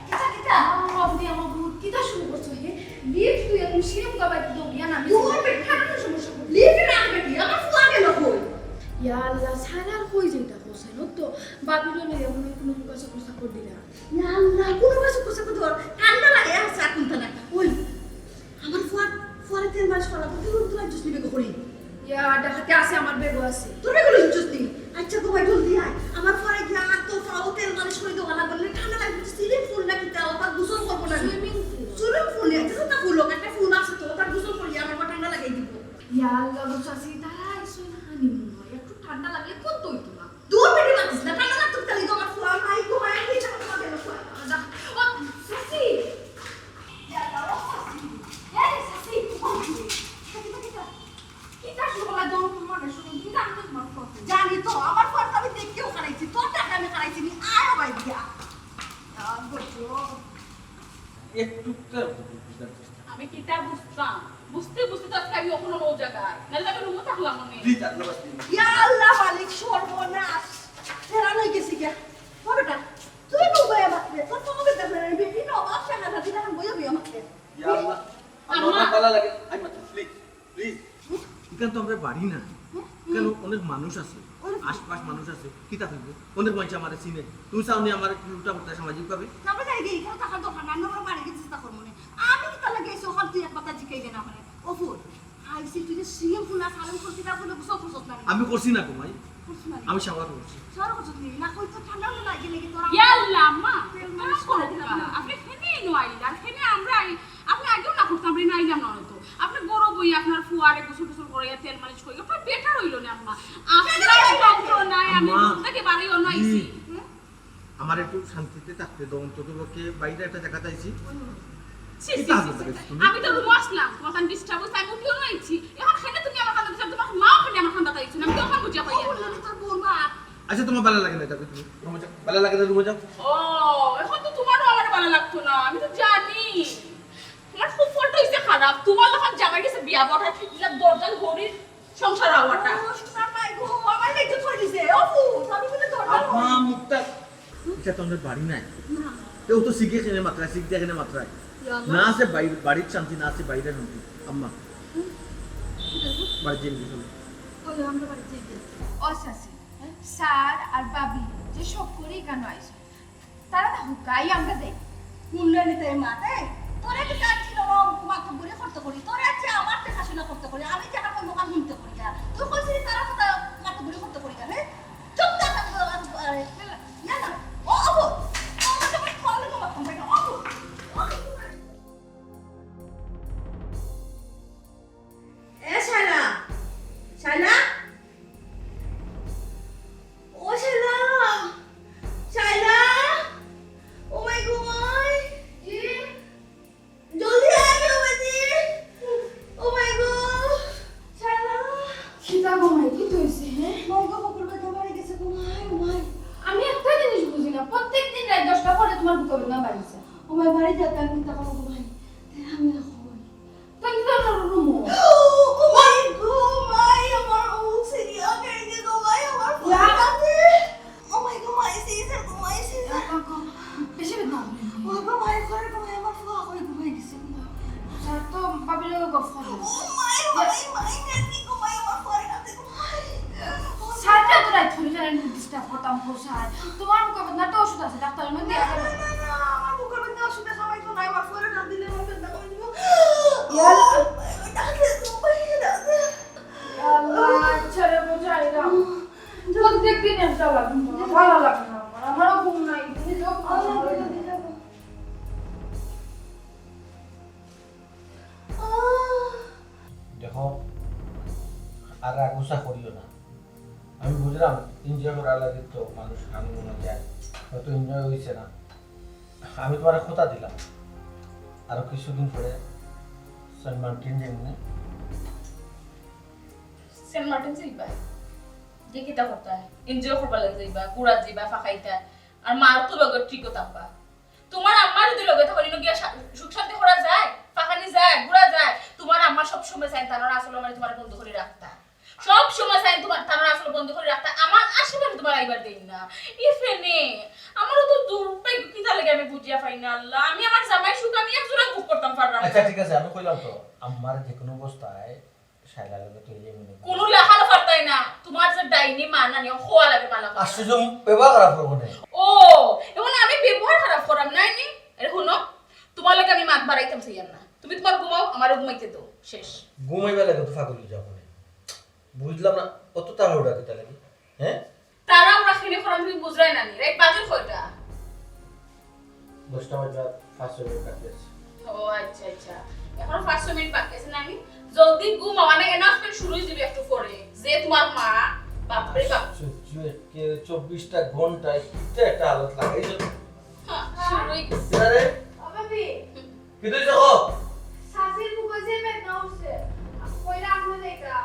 কিতা, কিতা? আপনি আমার ভূত কিতা শুরু করছো, হে? লিফট সিনেমা বাবা দৌড়িয়া নামি দূর বেটি, খারাপ সমস্যা করি। লিফটে রাখ বেটি, আমার ফুয়া গেল কই? ইয়া আল্লাহ, সারা আর কই যাইতা কইছেন? ও তো বাবিরে লইয়া মনে হয় কোনো লুকাচুরি চাকর দিলা। ইয়া আল্লাহ, কোনো লুকাচুরি চাকর দিবা? ঠান্ডা লাগে, আর চা কুনতা না। ওই, আমার ফুয়া, ফুয়ারে তেল মালিশ করা, তুই উঠতে পারছিস নি বেগো করি? ইয়া, ডাকাতে আছে, আমার বেগো আছে। তোর বেগো লইছিস নি? আচ্ছা, ঘুমাই জলদি আয়। আমার ফুয়ারে গিয়া আর তোর পাও তেল মালিশ করে দেওয়া লাগবে না। ঠান্ডা লাগবে, সুইমিং পুল না কিতা, ওটা গোসল করবো না। Swimming pool. সুইমিং পুল, আচ্ছা, তা পুল হোক, একটা পুল আছে তো, ওটা গোসল করিয়া আমার ঠান্ডা লাগাই দিব। ইয়া আল্লাহ গো চাচি, তারা আইসো না হানিমুন হয়, একটু ঠান্ডা লাগলে কোন তো হইতো না। দূর বেটি মাতিস না, ঠান্ডা লাগতো তাহলে তো আমার ফুয়া, মাই গো, মাই, কি চাকর তোমার গেল ফুয়া? আচ্ছা, ও চাচি, ইয়া আল্লাহ, ও চাচি, এই চাচি, ঘুমাও কি? চাচি, চাচি, চাচি। কিতা শুরু করলা? দম মনে শুরু, তুমি জানো তো তোমার কথা। জানি তো, আমার ফোন তো আমি দেখিও খারাইছি, তোর টাকা আমি খারাইছি নি, আয় ভাই দিয়া। আহ, বুঝছো? একটু তো বুঝার চেষ্টা। আমি কিতা বুঝতাম? বুঝতে বুঝতে তো আজকে আমি ওখানে ও জায়গায়। নাহলে আমি রুমে থাকলাম মনে। প্লিজ, আল্লাহ বাঁচিয়ে দিন। ইয়া আল্লাহ মালিক, সর্বনাশ। ফেরান হয়ে গেছি গিয়া। ও বেটা, তুই বউ বইয়া মাতলে, তোর তো মুখে দেখলে না, বেটি নবাব শাহজাদি না, বইয়া বইয়া মাতলে। ইয়া আল্লাহ, আমার আম্মা। ভালো লাগে, আমি মাত্র, প্লিজ। প্লিজ। এখান তো আমরা বাড়ি না। হুম? এখানে অনেক মানুষ আছে, অনেক আশপাশ মানুষ আছে। কিতা হইব? অনেক মানুষ আমারে চিনে। তুমি চাও নি আমার একটু উল্টা পাল্টা সামাজিক ভাবে? না, আমরা যাই গিয়ে, এখানে থাকার দরকার না, আমরা বাড়ি গিয়ে চেষ্টা করবো না। আমি তো তাহলে গেছি, ওখান তুই এক কথা জিজ্ঞাসা না করে। ও ফুল, আইসি তুই যে সিএম ফুল না, সালেম ফুল, কিতা ফুল, বুঝো, বুঝো না। আমি করছি না, কুমাই। করছি না। আমি শাওয়ার করছি। শাওয়ার করছিস নি? না, কই তো ঠান্ডা হলে লাগে নাকি তোর? ইয়াল্লা, আম্মা, তেল মালিশ করে দিলাম না। আপনি খেনে নো আইলা, খেনে আমরা আই-, আপনি আগেও না করতাম, আমরা আইলাম না তো। আপনি গরম হই, আপনার ফুয়ারে গোসল টোসল করাইয়া তেল মালিশ করি, আপনার বেটার হইল না, আম্মা। আপনার যন্ত্রণায় আমি আম্মা, রুম থেকে বাড়ি অন্য আইছি। হুম? আমার একটু শান্তিতে থাকতে দাও, অন্তত পক্ষে বাইরে একটা জায়গাতে আইছি। ছি, ছি, কিতা ছি, হাজত ছি। লাগাইছো তুমি? আমি তো রুমো আসলাম, তোমার কান ডিস্টার্ব হইছে, আমি উঠিও না আইছি। এখন খেনে তুমি আমার কান্দা দিছো, তোমার মাও খেনে আমার কান্দা দিছো, আমি তো এখন বুঝিয়া পাই না। তোর বৌমা। আচ্ছা, তোমার ভালো লাগে না, যাও তুমি রুমে যাও, ভালো লাগে না, রুমে যাও। ও, এখন তো তোমারও আমার ভালো লাগতো না, আমি তো জানি। তোমার খুব ফল্ট হইছে খারাপ, তোমার যখন জামাই গেছে বিয়া বড়, দরজাল হরির সংসার হওয়াটা। ও, সোনার মাই গো, আমার ইজ্জত হয়ে দিছে। ও ফুল, আমি বলে দরজাল আম্মা, হরি। মুখটা, এটা তো আমাদের বাড়ি নাই। না। কেউ তো শিখে এখানে মাত্রায়, শিখতে এখানে মাত্রায়। ইয়া আল্লাহ। না আছে বাইরে, বাড়ির শান্তি, না আছে বাইরের শান্তি। আম্মা, হুম? বাড়ি যেয়ে নিয়ে চলো। ওই, আমরা বাড়ি যেয়ে গেছি। ও চাচি, হ্যাঁ? স্যার আর ভাবি যে শখ করি কেন আইসো? তারা না হুকাই আমরা যাই। হুনলে নি তাই মা, তাই? তোরে কি কাজ ছিল না, মাতব্বরি করতে করি? তোরে আছে আমার দেখাশোনা করতে করি, আমি যে আমার দোকান হুনতে করি না। তুই কইছিলি তারা কথা মাতব্বরি করতে করি না, হ্যাঁ? চুপ থাক, আমি তো, আমি তো, আরে, না, না, না। ও, ও, ও, ও, ও, ও, ও, ও, ও, ও, ও, ও, ও। এ শালা, শালা, ও শালা, শালা, ও মাই গো মাই, কি? জলদি আয় রে বাবাজি, ও মাই গো, শালা। কিতা গো মাই, কিতা হইছে, হ্যাঁ? মাই গো, বুকুর ব্যথা বাড়ি গেছে গো মাই, ও মাই। আমি একটা জিনিস বুঝি না, প্রত্যেক দিন রাত দশটা পরে তোমার বুকের ব্যথা বাড়িছে। ও মাই, বাড়ি যাতে আমি কিতা করবো গো মাই, তেরা আমি এখন। তাই তো আমার রুমো। ও মাই গো, মাই, আমার ও সিরিয়া কেড়ে গো মাই, আমার ফোন ইয়া। কাছে। ও মাই গো, মাই, সিজার গো, মাই, সিজার। বেশি বেদনা হবে। ও গো মাই, ঘরে গো মাই, আমার ফুয়া কই ঘুমাই গেছে। স্যার তো ভাবিলে গো ফোন। ও মাই, মাই, মাই, নেনি গো মাই, আমার ফোন কাছে গো মাই। স্যার তো রাত হলে জানেন ডিস্টার্ব করতাম গো স্যার। তোমার মুখে বেদনা তো ওষুধ আছে, ডাক্তারের মধ্যে না, না, না, না, আমার মুখের মধ্যে ওষুধে খাওয়াই তো নাই, আমার ফোন না দিলে আমার বেদনা কমে দিব। ইয়া আল্লাহ। আল্লাহ, আচ্ছা রে, বুঝাইলাম। প্রত্যেক দিন একটা লাগে, ভালো লাগে না আমার, আমারও ঘুম নাই, তুমি তো ঘুমাও না। দেখো, আর রাগ গুসা করিও না। আমি বুঝলাম, এনজয় করার লাগি তো মানুষ হানিমুনে যায়, হয়তো এনজয় হইছে না। আমি তোমারে কথা দিলাম, আরো কিছুদিন পরে সেন্ট মার্টিন যাইমু নে। সেন্ট মার্টিন যাইবা? গিয়া কিতা করতায়? এনজয় করবার লাগি যাইবা, ঘুরাত যাইবা, ফাঁকাইতা। আর মার তো লগে ট্রিপও থাকবা। তোমার আম্মা যদি লগে থাকে, ইনো গিয়া শা-, সুখ শান্তি করা যায়, ফাঁকানি যায়, ঘুরা যায়। তোমার আম্মা সবসময় চায় তার আসল মানে তোমার বন্ধ করে রাখতা। সব সময় চাই তুমার তারার আসল বন্ধ করি রাখতা, আমার আশেপাশে তুমার আইবার দেইন না। ইফেনে, আমারও তো দুর্ভাগ্য, কিতা লাগে আমি বুঝিয়া পাই না আল্লাহ। আমি আমার জামাই সুখ আমি এক জোড়া ভোগ করতাম পারলাম না। আচ্ছা, ঠিক আছে, আমি কইলাম তো, আমার যে কোনো অবস্থায় শাইলা লাগে তুই যে মনে কর। কোনো লেখানো পারতাই না, তুমার যে ডাইনি মা নানি, ও খোয়া লাগে মালা। আশ্চর্য, ব্যবহার খারাপ করবো না। ও, এখন আমি ব্যবহার খারাপ করাম না নি? এরে হুনো, তুমার লগে আমি মাত বাড়াইতাম চাইয়ার না। তুমি তুমার ঘুমাও, আমারও ঘুমাইতে দাও, শেষ। ঘুমাইবার লাগে তো পাগল হয়ে যাবো না। বুঝলাম না, অত তাড়াহুড়া কিতা লাগি? হ্যাঁ? তাড়াহুড়া খেলে করাম তুমি বুঝরায় না নি? রাইত বাজে কয়টা? দশটা বাজে, পাঁচশো মিনিট বাকি আছে। ও আচ্ছা, আচ্ছা, এখনো পাঁচশো মিনিট বাকি আছে না? আমি জলদি ঘুমাও, মানে announcement শুরু হয়ে যাবে একটু পরে। যে তুমার মা, বাপরে বাপ। আশ্চর্য, একে চব্বিশটা ঘন্টায় কিতা একটা হালত লাগাইছো। হ্যাঁ, শুরু হয়ে গেছে। কিতা রে? ও ভাবি। কি তুই দেখো? শাশির বুকে যে বেদনা উঠছে, কইরা আপনি দেখা।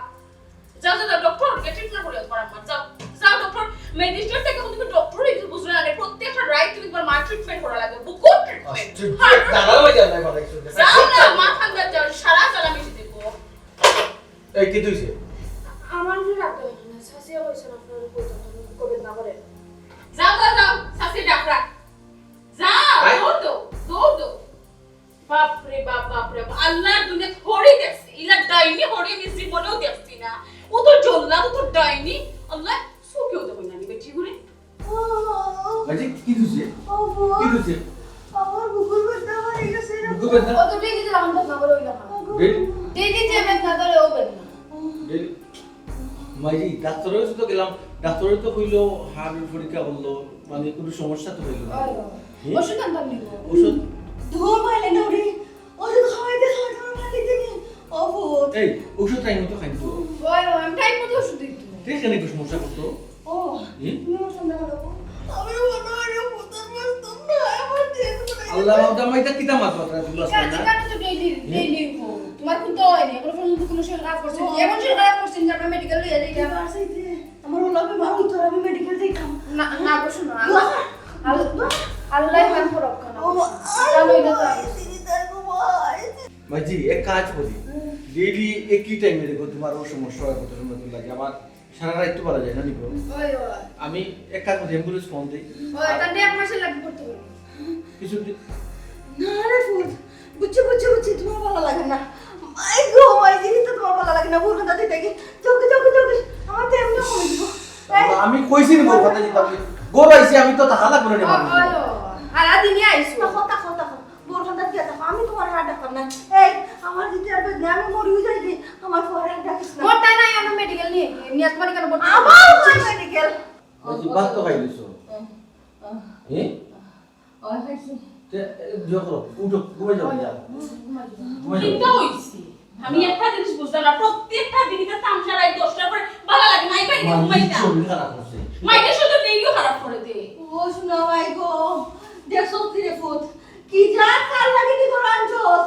যাও, যাও, যাও, ডক্টর, কে ট্রিটমেন্ট করে তোমার আম্মার, যাও। যাও, ডক্টর, ম্যাজিস্ট্রেট থেকে তুমি ডক্টর হয়ে কিছু বুঝলে না, প্রত্যেকটা রাইট তুমি তোমার মা ট্রিটমেন্ট করা লাগে, বুকুর ট্রিটমেন্ট। আশ্চর্য, দাঁড়াও, ভাই, যাও, ভাই, ভাই, যাও না, মা ঠান্ডা যাও, সারা কাল আমি এসে দেখবো। এই, কি তুইছে? আমার যে রাখতে হবে না, শাশিয়া কইছেন আপনার কইতে হবে, কবে না করে। যাও, যাও, যাও, শাশি ডাক রাখ। যাও, আয়। দৌড় দো, দৌড় দো। বাপ রে বাপ, বাপ রে বাপ, আল্লাহর দুনিয়াত হরি দেখছি, ইলা ডাইনি হরি আমি জীবনেও দেখছি না। ও তো জল্লাদ, ও তো ডাইনি, আল্লাহ চোখেও দেখো না, নিবে ঠিক করে। ভাইজি, কি হইছে? কি হইছে? আমার বুকুর ব্যথা হয়ে গেছে। বুকুর ব্যথা? ও তো ডেইলি যে আমার ব্যথা করে ওই না। ডেইলি? ডেইলি যে ব্যথা করে ও ব্যথা। ডেইলি? মাইজি, ডাক্তারের কাছে তো গেলাম, ডাক্তারে তো কইলো, হার্টের পরীক্ষা করলো, মানে কোনো সমস্যা তো হইলো না। ওষুধ আনতাম নিব। ওষুধ? ধুর মাইলে না রে, ওষুধ খাওয়াইতে খাওয়াইতে আমার মাটি দিনি। ও ভূত। এই, ওষুধ টাইম মতো খাইতো। ওই, ওই, আমি টাইম মতো ওষুধ দিত। ঠিক কেন একটু সমস্যা করতো? ও, হুম? তুমি আমার সন্ধ্যা ভালো। আমি মনে হয় ভূতের বাস্তব না, আমার যে আল্লাহ, মাওদা মাইতা কিতা মাত কথা তুই বাস না? কারণে তো ডেইলি, ডেইলি হো। তোমার কোন তো হয়নি, এখনো পর্যন্ত কোনো শরীর খারাপ করছে না। এমন শরীর খারাপ করছে না যে আমরা মেডিকেল লইয়া যাই। আমার ওলা বেমার হইতো, আমি মেডিকেল যাইতাম। না, না গো, শোনো, আল্লাহ, আল্লাহ, আল্লাহ ইমান পরক খানা। ও, জানো এটা তো আমি। মাইজি, এক কাজ করি, ডেইলি একই টাইমে দেখো তোমার ও সমস্যা হয়, কত সময় লাগে। আমার সারা রাত তো বলা যায় না, নিব। ওই, ওই। আমি এক কাজ করি, অ্যাম্বুলেন্স ফোন দেই। ওই, তাহলে এক মাসের লাগে করতে হবে। কিছু দি- না রে ফুল, বুঝছি, বুঝছি, বুঝছি, তোমার ভালো লাগে না। মাই গো, মাই জিনিস তো তোমার ভালো লাগে না। বোরখানটা দিতে কি? চোখে, চোখে, চোখে। আমার তো এমনি কমে দিব। এই। আমি কইছি নি বোরখানটা দিতে হবে। গো পাইছি, আমি তো টাকা লাগবে না রে, ও, মামি। ও, ও। আর আদি নিয়ে আইসো। তাকো, তাকো, তাকো। বোরখানটা দিয়ে তাকো। আমি তোমার আর ডাকতাম না। এই, আমার যদি আর বেদনা, আমি মরিও যাই কি? আমার পরে আর ডাকিস না। মোর তাই নাই, আমি মেডিকেল নিয়ে গিয়ে, নিয়ে তোমার কেন বলতে আমার হবে? ওই মেডিকেল। ওই যে ভাত তো খাই দিছো। হুম, হুম। এ? ওই খাইছি। তে, এ, ইয়ে করো, উঠো, ঘুমাই যাও, ওই, যা। হুম, ঘুমাই যাও। ঘুমাই যাও। চিন্তা হইছে। আমি একটা জিনিস বুঝলাম না, প্রত্যেকটা দিনই তো তামশা রাত দশটার পরে ভালো লাগে না, এই বাড়িতে মাইজির ঘুমাইতাম। শরীর খারাপ করছে। মাইজির শরীর তো ডেইলিও খারাপ করে দে। ও শোনা ভাই গো, দেখছো কি রে ফুত? কি জাত কাল লাগে কি তোর আনছস?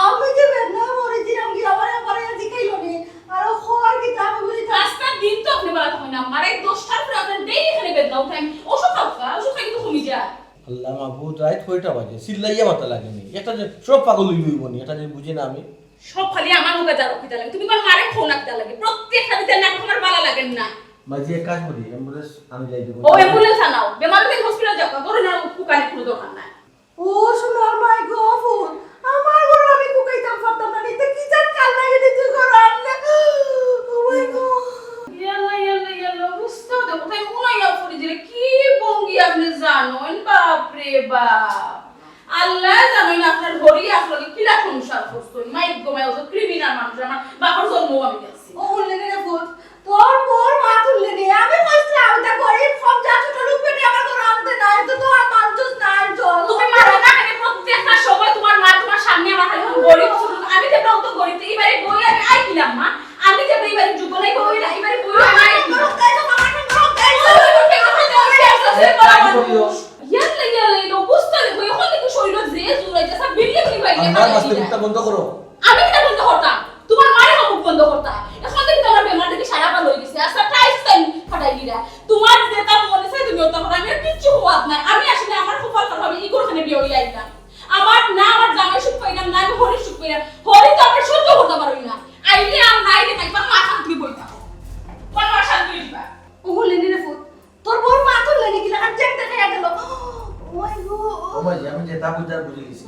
আমি যে বেদনা মরে দিলাম কি আমার একবারে জিকাইলো নি। আর ও খবর কি তা আমি বুঝি না। রাস্তার দিন তো আপনি বাড়াতে হয় না, আমার এই দশটার পরে আপনার ডেইলি এখানে বেদনা উঠে, আমি ওষুধ খাওয়া, ওষুধ খাই কিন্তু কমি যায়। আল্লাহ মাবুদ, রাত কয়টা বাজে? চিল্লাইয়া মাথা লাগেনি। একটা যে সব পাগল হইব হইব নি, এটা যে বুঝি না আমি। সব খালি আমার মুখে যারো কিতা লাগে। তুমি আমার মারে ফোন রাখতে লাগে। প্রত্যেক খালি তেল নাটক আমার ভালো লাগে না। মাঝে এক কাজ করি, অ্যাম্বুলেন্স আমি যাই দেবো। ও অ্যাম্বুলেন্স আনাও। বেমার হলে হসপিটাল যাও। গরু না কুকানি কোনো দরকার নাই। ও সোনার মাই গো ফুল, আমার গরু আমি কুকাইতাম পারতাম না। এটা কি জাত কাল লাগে রে তুই গরু আনলে? ও মাই গো। ইয়াল্লা, ইয়াল্লা, ইয়াল্লা, বুঝতে হবে। কোথায় উনাইয়া পড়ি দিলে কি ভঙ্গি আপনি জানেন? বাপ রে বাপ। আল্লাহ জানেন আপনার হরি আপনাকে কিলা সংসার করছেন। মাইক গো মাই, ও তো ক্রিমিনাল মানুষ, আমার বাপর জন্ম আমি গেছি। ও বললেন রে ফুল, তোর বউর মা তুললে নি। আমি কইছিলাম, আমি তা গরিব, কম যা ছোট লোক বেটি আমার ঘরে আনতে নাই, তো তোমার মানুষ নাই, চল। তুমি মারো না কেন? প্রত্যেকটা সময় তোমার মা তোমার সামনে আমার খালি এখন গরিব ছোট লোক। আমি যে বউ তো গরিব, এইবারে বই আমি আই কিলাম মা। আমি যে এইবারে যুগ নাই বই না, এইবারে বই আমি আই কিলাম। ইয়াল্লা, ইয়াল্লা, ইয়াল্লা, অবস্থা দেখো, এখন দেখো শরীরে যে জোর হইছে, সব বিল্ডিং নিয়ে বাইরে আল্লাহ, ফাটাই মাস্টার দিলা। মুখটা বন্ধ করো। আমি কিতা বন্ধ করতাম? তোমার মারে মুখ বন্ধ করতা। এখন দেখি তোমার বেমার দেখি সারা পাল হয়ে গেছে। আচ্ছা, টাইস টাইম ফাটাই দিলা। তোমার যেটা মনে চায় তুমি ওটা করো। আমি আর কিচ্ছু হওয়ার নাই। আমি আসলে আমার কপাল খারাপ, আমি ইগোর খানে বিয়ে হয়ে আইলাম। আমার না আমার জামাই সুখ পাইলাম, না আমি হরির সুখ পাইলাম। হরি তো আমরা সহ্য করতে পারবি না। আইলে আর নাই রে, তাই মাথা তুমি বই থাকো। বললেনি রে ফুত, তোর বউর মা তো লেনি কিলা আর চেক দেখাইয়া গেল। ওই গো। ও মাইজি, আমি যেতা বুঝার বুঝি গেছি।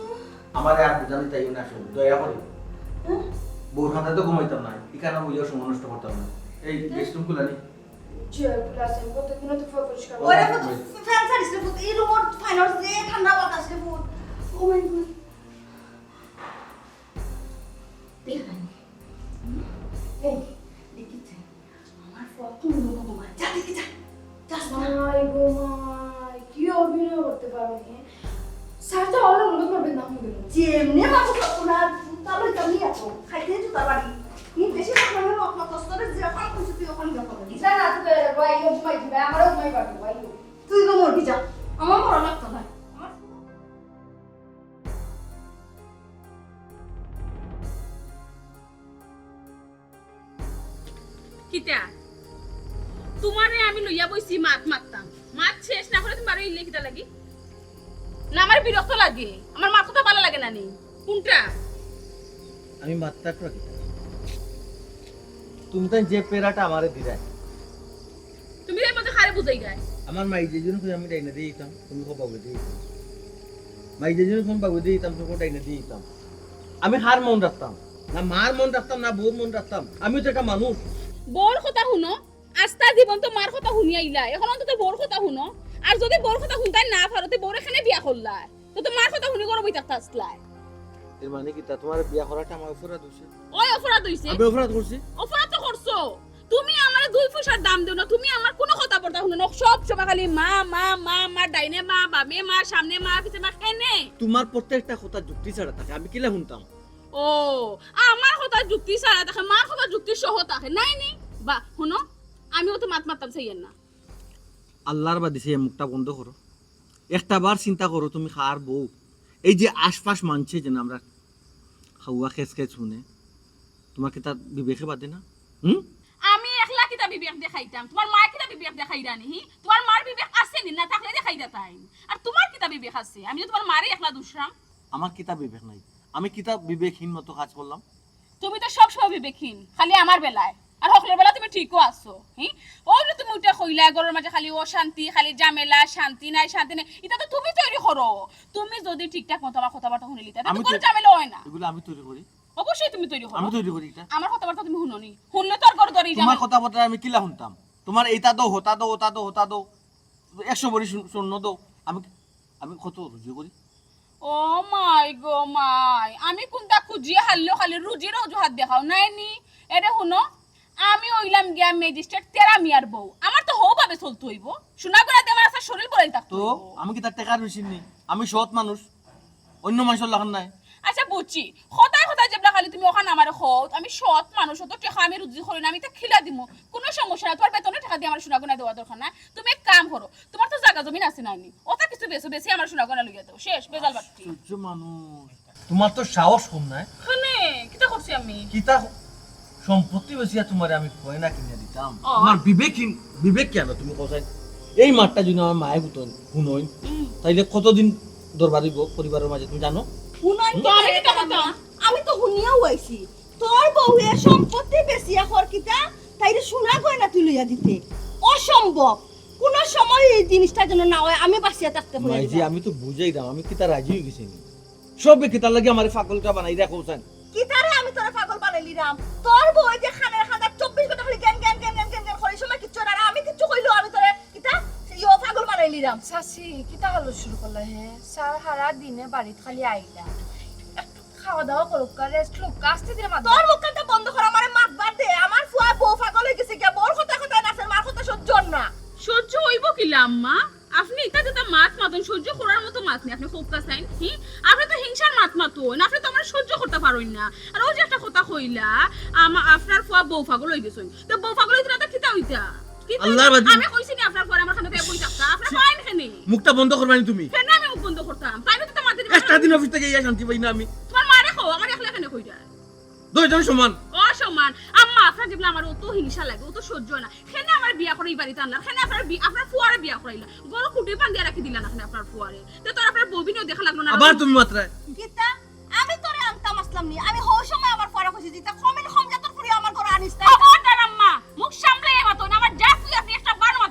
আমারে আর বুঝানি তাই না শুন, দয়া করি। হ্যাঁ? বউর খাতায় তো ঘুমাইতাম না, এখানে বইয়া সময় নষ্ট করতাম না। এই রেস্টরুম খুলানি। জি, খুলা আছে। কতদিন তো পরিষ্কার। ওরে ফুত, ফ্যান ছাড়িস রে ফুত, এই রুমর ফাইনাল যে ঠান্ডা বাতাস রে ফুত। ও মাই গড। দেখি নাই। হুম? এই, দেখি তো। আমার ফুয়া কোন রকম ঘুমায়। যা দেখি যা। যাস না। মাই গো মাই, কি অভিনয় করতে পারো হে? স্যার তো আমার মনে করবেন না, মনে করবেন। যেমনে বাবু সব ওনার তাহলে তো আমি এখন খাইতে জুতা বাড়ি। নি দেশে থাকলে আমি আপনার কষ্টরে যে ওখানে খুশি তুই ওখানে যখন। ইচ্ছা না তো ভাই, ও ঘুমাই দিবে, আমারও ঘুমাই পারবে ভাই। তুই তো মরবি যা। আমার মরা লাগতো না। আমার কিতা? তুমারে আমি লইয়া বইছি মাত মাততাম। মাত শেষ না করে তুমি বারো ইলে কিতা লাগি? না, আমার বিরক্ত লাগে। আমার মাত কথা ভালা লাগে না নি। কোনটা? আমি মাততাম কিতা? তুমি তাই যে পেরাটা আমারে দিরায়। তুমি এর মধ্যে কারে বুঝাই গায়? আমার মাই যে জন্য আমি ডাইনে দিয়ে দিতাম, তুমি কো বাবু দিয়ে দিতাম। মাই যে জন্য ফোন বাবু দিয়ে দিতাম, তুমি কো ডাইনে দিয়ে দিতাম। আমি কার মন রাখতাম? না মার মন রাখতাম, না বউর মন রাখতাম। আমি তো একটা মানুষ। বউর কথা হুনো, আস্তা জীবন তো মার কথা হুনিয়া আইলায়, এখন অন্তত বউর কথা হুনো। আর যদি বউর কথা হুনতায় না পারো, তে বউরে কেনে বিয়া করলায়? তো তো মার কথা হুনি ঘরো বই থাকতা আছলায়। এর মানে কিতা, তুমার বিয়া করাটা আমার অপরাধ অইছে? ওই অপরাধ অইছে। আমি অপরাধ করছি? অপরাধ তো করছো। তুমি আমারে দুই পয়সার দাম দেও না, তুমি আমার কোনো কথাবার্তা হুনো না, সব সময় খালি মা, মা, মা, মা, ডাইনে মা, বামে মা, সামনে মা, পিছে মা, কেনে? তুমার প্রত্যেকটা কথা যুক্তি ছাড়া থাকে, আমি কিলা হুনতাম? ও, আমার কথা যুক্তি ছাড়া থাকে, মার কথা যুক্তি সহ থাকে, নাই নি? বা, হুনো, আমিও তো মাত মাততাম চাইয়ের না। আল্লার বাদে সে মুখটা বন্ধ করো। একটা বার চিন্তা করো, তুমি কার বউ? এই যে আশপাশ মানষে যেন আমরা খাওয়া খেস খেস হুনে, তুমার কিতা বিবেকে বাদে না? হুম? আমি একলা কিতা বিবেক দেখাইতাম? তুমার মায় কিতা বিবেক দেখাইরা নি? হি? তুমার মার বিবেক আছে নি? না থাকলে দেখাইরা তাই। আর তুমার কিতা বিবেক আছে? আমি যে তুমার মারে একলা দুষরাম। আমার কিতা বিবেক নাই? আমি কিতা বিবেকহীন মতো কাজ করলাম? তুমি তো সব সময় বিবেকহীন, খালি আমার বেলায়। আর হকলর বেলা তুমি ঠিকও আছো, হি? ওই যে তুমি উঠে কইলা, ঘরর মাঝে খালি অশান্তি, খালি ঝামেলা, শান্তি নাই, শান্তি নাই। ইতা তো তুমি তৈরি করো। তুমি যদি ঠিকঠাক মতো আমার কথাবার্তা হুনিলিতা, তে তো আমি কোনো তৈ-, ঝামেলা অয় না। এগুলো আমি তৈরি করি। অবশ্যই তুমি তৈরি করো। আমি তৈরি করি এটা। আমার কথাবার্তা তুমি হুনো নি। হুনলে তো আর ঘর দরেই তুমার ঝামেলা। কথাবার্তা আমি কিলা হুনতাম? তুমার এইটা দাও, হতা দাও, ওটা দাও, হতা দাও। একশো ভরি স্বর্ণ দাও। আমি, আমি কত রুজি করি? ও মাই গো মাই, আমি কুনটা খুজিয়া হারলেও খালি রুজির অজুহাত দেখাও, নাই নি? এরে হুনো, আমি অইলাম গিয়া ম্যাজিস্ট্রেট তেরা মিয়ার বউ, আমার তো হউ ভাবে চলতে অইবো। সোনা গয়না দিয়া আমার আস্তা শরীল বড়াই থাকতে অইবো। আমি কিতা টেকার মেশিন নি? আমি সৎ মানুষ, অন্য মানষর লাখান নায়। আচ্ছা বুঝছি, কথায় কথায় যেবলা খালি তুমি অখান আমারে কও, আমি সৎ মানুষ, অত টেকা আমি রুজি করি না, আমি ইতা কিলা দিমু, কুনু সমস্যা নাই, তুমার বেতনর টেকা দিয়া আমার সোনা গয়না দেওয়া দরকার নাই। তুমি এক কাম করো, তুমার তো জাগা জমিন আছে নানি, অতা কিছু বেচো, বেচিয়া আমার সোনা গয়না লইয়া দেও, শেষ, বেজাল বাট্টি। আশ্চর্য মানুষ, তুমার তো সাহস কম নায়। কেনে, কিতা করছি আমি? কিতা ক-, সম্পত্তি বেচিয়া তুমারে আমি গয়না কিনিয়া দিতাম। ও। তুমার বিবেকহীন, বিবেক কেনে তুমি কও চাই? এই মাতটা যদি আমার মায়ে হুনইন, হুনইন, হুম। তাইলে কতদিন দরবার অইবো পরিবারর মাঝে, তুমি জানো? হুনইন তো আমি কিতা করতাম? আমি তো হুনিয়াউ আইছি। তোর বউয়ে সম্পত্তি বেচিয়া কর কিতা, তাইরে সোনা গয়না তুই লইয়া দিতে। অসম্ভব। কুনু সময় এই জিনিসটা যেন না অয়, আমি বাঁচিয়া থাকতে অয় মাইজি, না। আমি তো বুঝাইরাম, আমি কিতা রাজি অই গেছি নি? সবে কিতার লাগি আমারে পাগলটা বানাইরা কও চাইন? কিতারে আমি তোরে পাগল বানাইলিরাম? তোর বউয়ে যে কানের কান্দাত চব্বিশ ঘন্টা খালি gain gain gain gain gain gain করে, এই সময় কিচ্ছু অয় না। আর আমি কিচ্ছু কইলেও আমি তোরে কিতা, ইয়ো পাগল বানাইলিরাম। চাচি, কিতা হলো শুরু করলা হে? স্যার হারা দিনে বাড়িত খালি আইলা। একটু খাওয়া দাওয়া করুক্কা, রেস্ট লউক্কা, আস্তে ধীরে মাত। তোর মুখখানটা বন্ধ কর, আমারে মাতবার দে। আমার ফুয়া বউ পাগল অই গেছে গিয়া, বউর কথায় কথায় নাচের, মার কথা সহ্য অর না। সহ্য অইবো কিলা আম্মা? আপনে ইতা যেতা মাত মাতইন, সহ্য করার মতো মাত নি, আপনে কউক্কা চাইন, হি? আপনে তো হিংসার মাত মাতইন, আপনে তো আমারে সহ্য করতা পারইন না। আর অউ যে একটা কথা কইলা, আমা-, আপনার ফুয়া বউ পাগল অই গেছইন, তে বউ পাগল অইতা না তে কিতা অইতা? কিতা আল্লাহর অইতা? বাদে আমি কইছি নি আপনার ফুয়ারে আমার কানো বই থাকতা, আপনার ফুয়া আইন কেনে? মুখটা বন্ধ করবানি তুমি। কেনে আমি মুখ বন্ধ করতাম? তাইলে তো তোমার দিদি একটা দিন অফিস থাকি আইয়া শান্তি পাই না আমি। তোমার মারে কও, আমার একলা কেনে কইরা? দুইজন সমান। অসমান। আম্মা, আপনার যেবলা আমার অত হিংসা লাগে, অত সহ্য অয় না। কেনে আমারে বিয়া করাই বাড়িত আনলা? কেনে আপনার বি-, আপনার ফুয়ারে বিয়া করাইলা? ঘরো খুটি বান্ধিয়া রাখি দিলা না কেনে আপনার ফুয়ারে? তে তো আপনার বউবিনও দেখা লাগলো না। আবার তুমি মাতরায়। কিতা? আমি তোরে আনতাম আছলাম নি? আমি হউ সময় আমার ফুয়ারে কইছি যে, "ইতা কমিন কম জাতর ফুরি আমার ঘরো আনিস না।" খবরদার আম্মা, মুখ সামলাইয়া মাতইন, আমার যা ফুই আপনে একটা বার মাত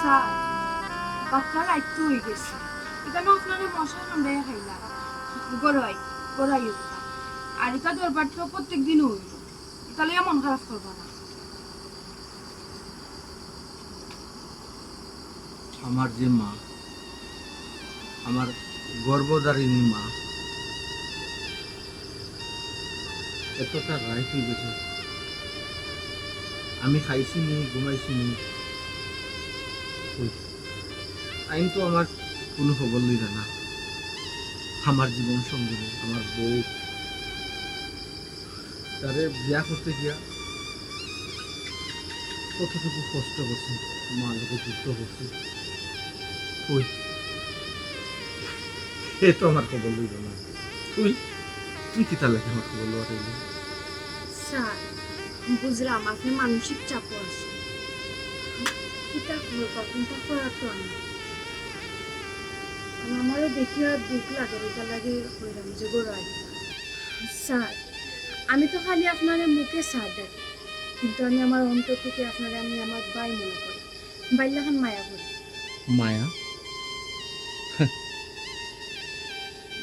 স্যার, বাক্কা রাইত তো অই গেছে। ইখান আপনারে মশায় কামড়াইয়া খাইলা। ঘরো আই, ঘরো আই উঠবা। আর ইটা দরবার তো প্রত্যেক দিনও অইবো। ইটা লইয়া মন খারাপ করবা না। আমার যে মা, আমার গর্ভধারিণী মা, এতটা রাইত অই গেছে, আমি খাইছি নি, ঘুমাইছি নি? কই, তাইন তো আমার কুনু খবর লইরা না। আমার জীবন সঙ্গিনী, আমার বউ, তারে বিয়া করতে গিয়া কতটুকু কষ্ট করছি, মার লগে যুদ্ধ করছি। কই, এ তো আমার খবর লইল না। তুই, তুই কিতার লাগি আমার খবর লওয়ার আইলি? স্যার, বুঝলাম আপনি মানসিক চাপও আছেন। কিতা করবা, কোনটা করার তো আমি। আমারও দেখিয়া দুখ লাগে, ইটার লাগি কইলাম যে ঘরো আইতা। স্যার, আমি তো খালি আপনারে মুখে স্যার ডাকি, কিন্তু আমি আমার অন্তর থেকে আপনারে আমি আমার ভাই মনে করি, ভাইর লাখান মায়া করি। মায়া?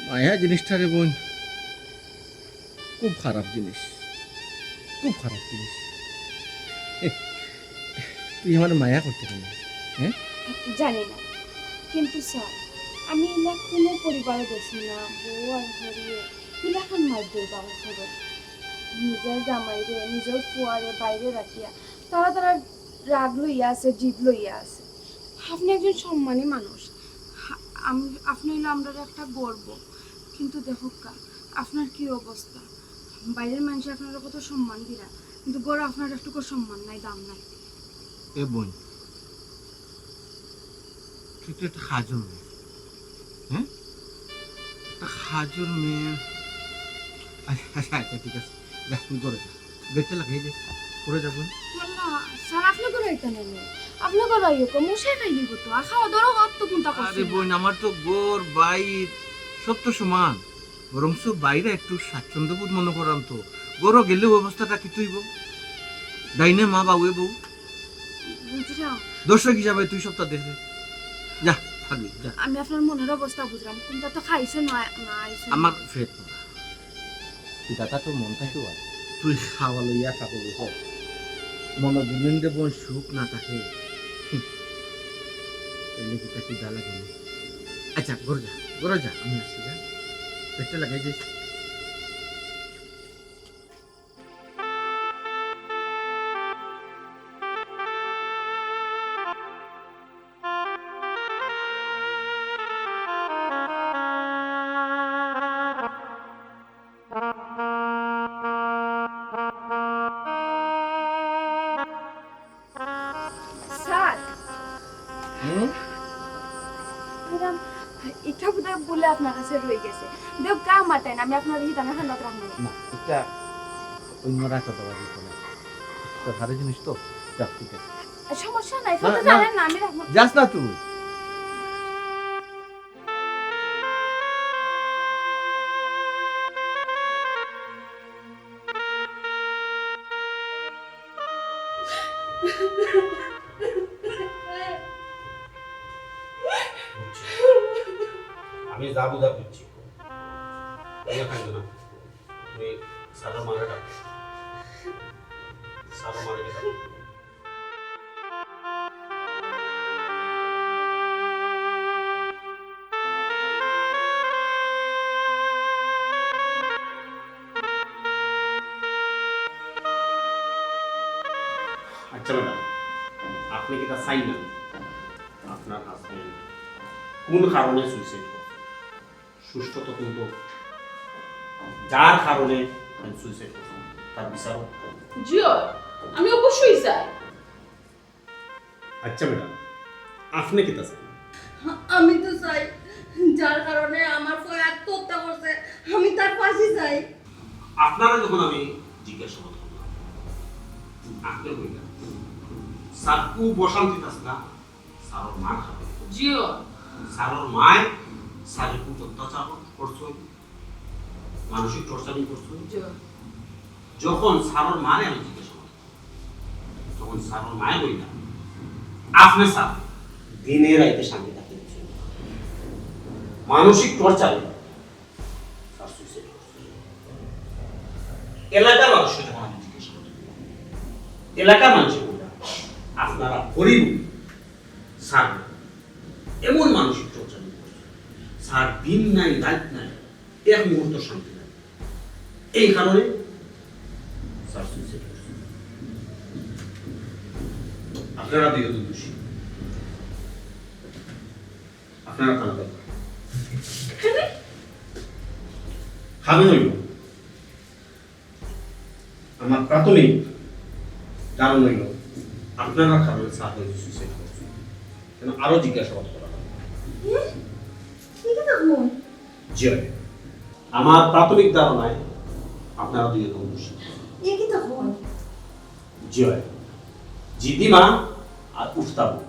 মায়া জিনিসটা রে বোন, খুব খারাপ জিনিস, খুব খারাপ জিনিস। তুই আমার মায়া করতে পারবি, হ্যাঁ? জানি না, কিন্তু স্যার, আমি ইলা কোনো পরিবারও দেখছি না, বউ আর হরিয়ে ইলাখান মারধর বাবা করে। নিজের জামাইরে, নিজের ফুয়ারে বাইরে রাখিয়া তারা তারা রাগ লইয়া আছে, জিদ লইয়া আছে। আপনি একজন সম্মানী মানুষ, আম-, আপনি হইলে আমরার একটা গর্ব। কিন্তু দেখউক্কা, আপনার কি অবস্থা? বাইরের মানুষে আপনারে কত সম্মান দিরা, কিন্তু ঘরো আপনার একটুকু সম্মান নাই, দাম নাই। এ বোন, তুই তো একটা কাজর মেয়ে, হ্যাঁ? একটা কাজর মেয়ে। আচ্ছা, আচ্ছা, আচ্ছা, ঠিক আছে, যা, তুই ঘরো যা। বেটা লাগাই দে, ঘরো যা বোন। আল্লাহ, স্যার, আপনি ঘরো আইতা না নি? আপনি ঘরো আইও, কো, মশায় খাই দিব তো। আর খাওয়া দাওয়া অত কোনটা আরে করছেন? বোন, আমার তো ঘর, বাইর, সব তো সমান। বরঞ্চ বাইরে একটু স্বাচ্ছন্দ্য বোধ মনে করাম তো। ঘরো গেলেও অবস্থাটা কিতা অইবো? ডাইনে মা, বাউয়ে বউ। বুঝলাম। দর্শক হিসাবে তুই সবটা দেখে। যা, থাকবি, যা। আমি আপনার মনের অবস্থা বুঝলাম। কোনটা তো খাইছে না, না আইছে না। আমার পেট ভরা। তুই দাদা তোর মন থাকে আর। তুই খাওয়া লইয়া থাকো, বুঝো? মনে দুদিন দেব সুখ না থাকে। হুম। তাইলে কি তাকে জ্বালা লাগে না? আচ্ছা, ঘরো যা, ঘরো যা, আমি আসি, যা। পেটটা লাগাই দিস। স্যার, হুম? ম্যাডাম, এটা বোধহয় বলে আপনার কাছে রয়ে গেছে। দেখ, গা মাতায় না, আমি আপনার এই দানা খান্ডাত রাখবো। না, এটা অন্য রাখা দেওয়া যেত না। এটা ভারী জিনিস তো। যাক, ঠিক আছে। সমস্যা নাই, না, ফোনটা না। জানেন না, আমি রাখবো। যাস না তুই। আমি যা বুঝা বুঝছি। তুমি কান্দো না। তুমি স্যারর মারে ডাকো। স্যারর মারে ডাকো। আচ্ছা ম্যাডাম, আপনি কিতা চাইন না আপনার হাজবেন্ড কোন কারণে সুইসাইড করছে? সুষ্ঠু তদন্ত, যার কারণে সুইসাইড করছে, তার বিচার হোক। জি অয়, আমি অবশ্যই চাই। আচ্ছা ম্যাডাম, আপনি কিতা চাইন? আমি তো চাই, যার কারণে আমার পুয়ায় আত্মহত্যা করছে, আমি তার ফাঁসি চাই। আপনারে যখন আমি জিজ্ঞাসাবাদ করলাম, আপনি কইলা, স্যার খুব অশান্তিত আছলা স্যারর মার কারণে। জি অয়। স্যারর মায় স্যাররে খুব অত্যাচার করছে, মানসিক টর্চারিং করছে। জি অয়। যখন স্যারর মারে আমি জিজ্ঞাসাবাদ করলাম, তখন স্যারর মায় কইলা, আপনি স্যার দিনে রাইতে শান্তি থাকতে দিচ্ছেন না। মানসিক টর্চারে স্যার সুইসাইড করছে। এলাকার মানুষকে যখন আমি জিজ্ঞেস করলাম, এলাকার মানুষে বলল, আপনারা গরিব স্যার, এমন মানসিক টর্চার করছে, স্যার দিন নাই রাত নাই, এক মুহূর্ত শান্তি নাই। এই কারণে স্যার সুইসাইড করছে। আপনারা দুইজন দোষী। আপনারা থানা দরকার। কেনে? কারণ অইল, আমার প্রাথমিক ধারণা অইল, আপনারা কারণে স্যার হয়তো সুইসাইড করছে। কেন আরো জিজ্ঞাসাবাদ করা হবে। এ? এ কিতা কইন? জি অয়। আমার প্রাথমিক ধারণায় আপনারা দুইজন দোষী। এ কিতা কইন? জি অয়। জিদিমা আর উফতাবু,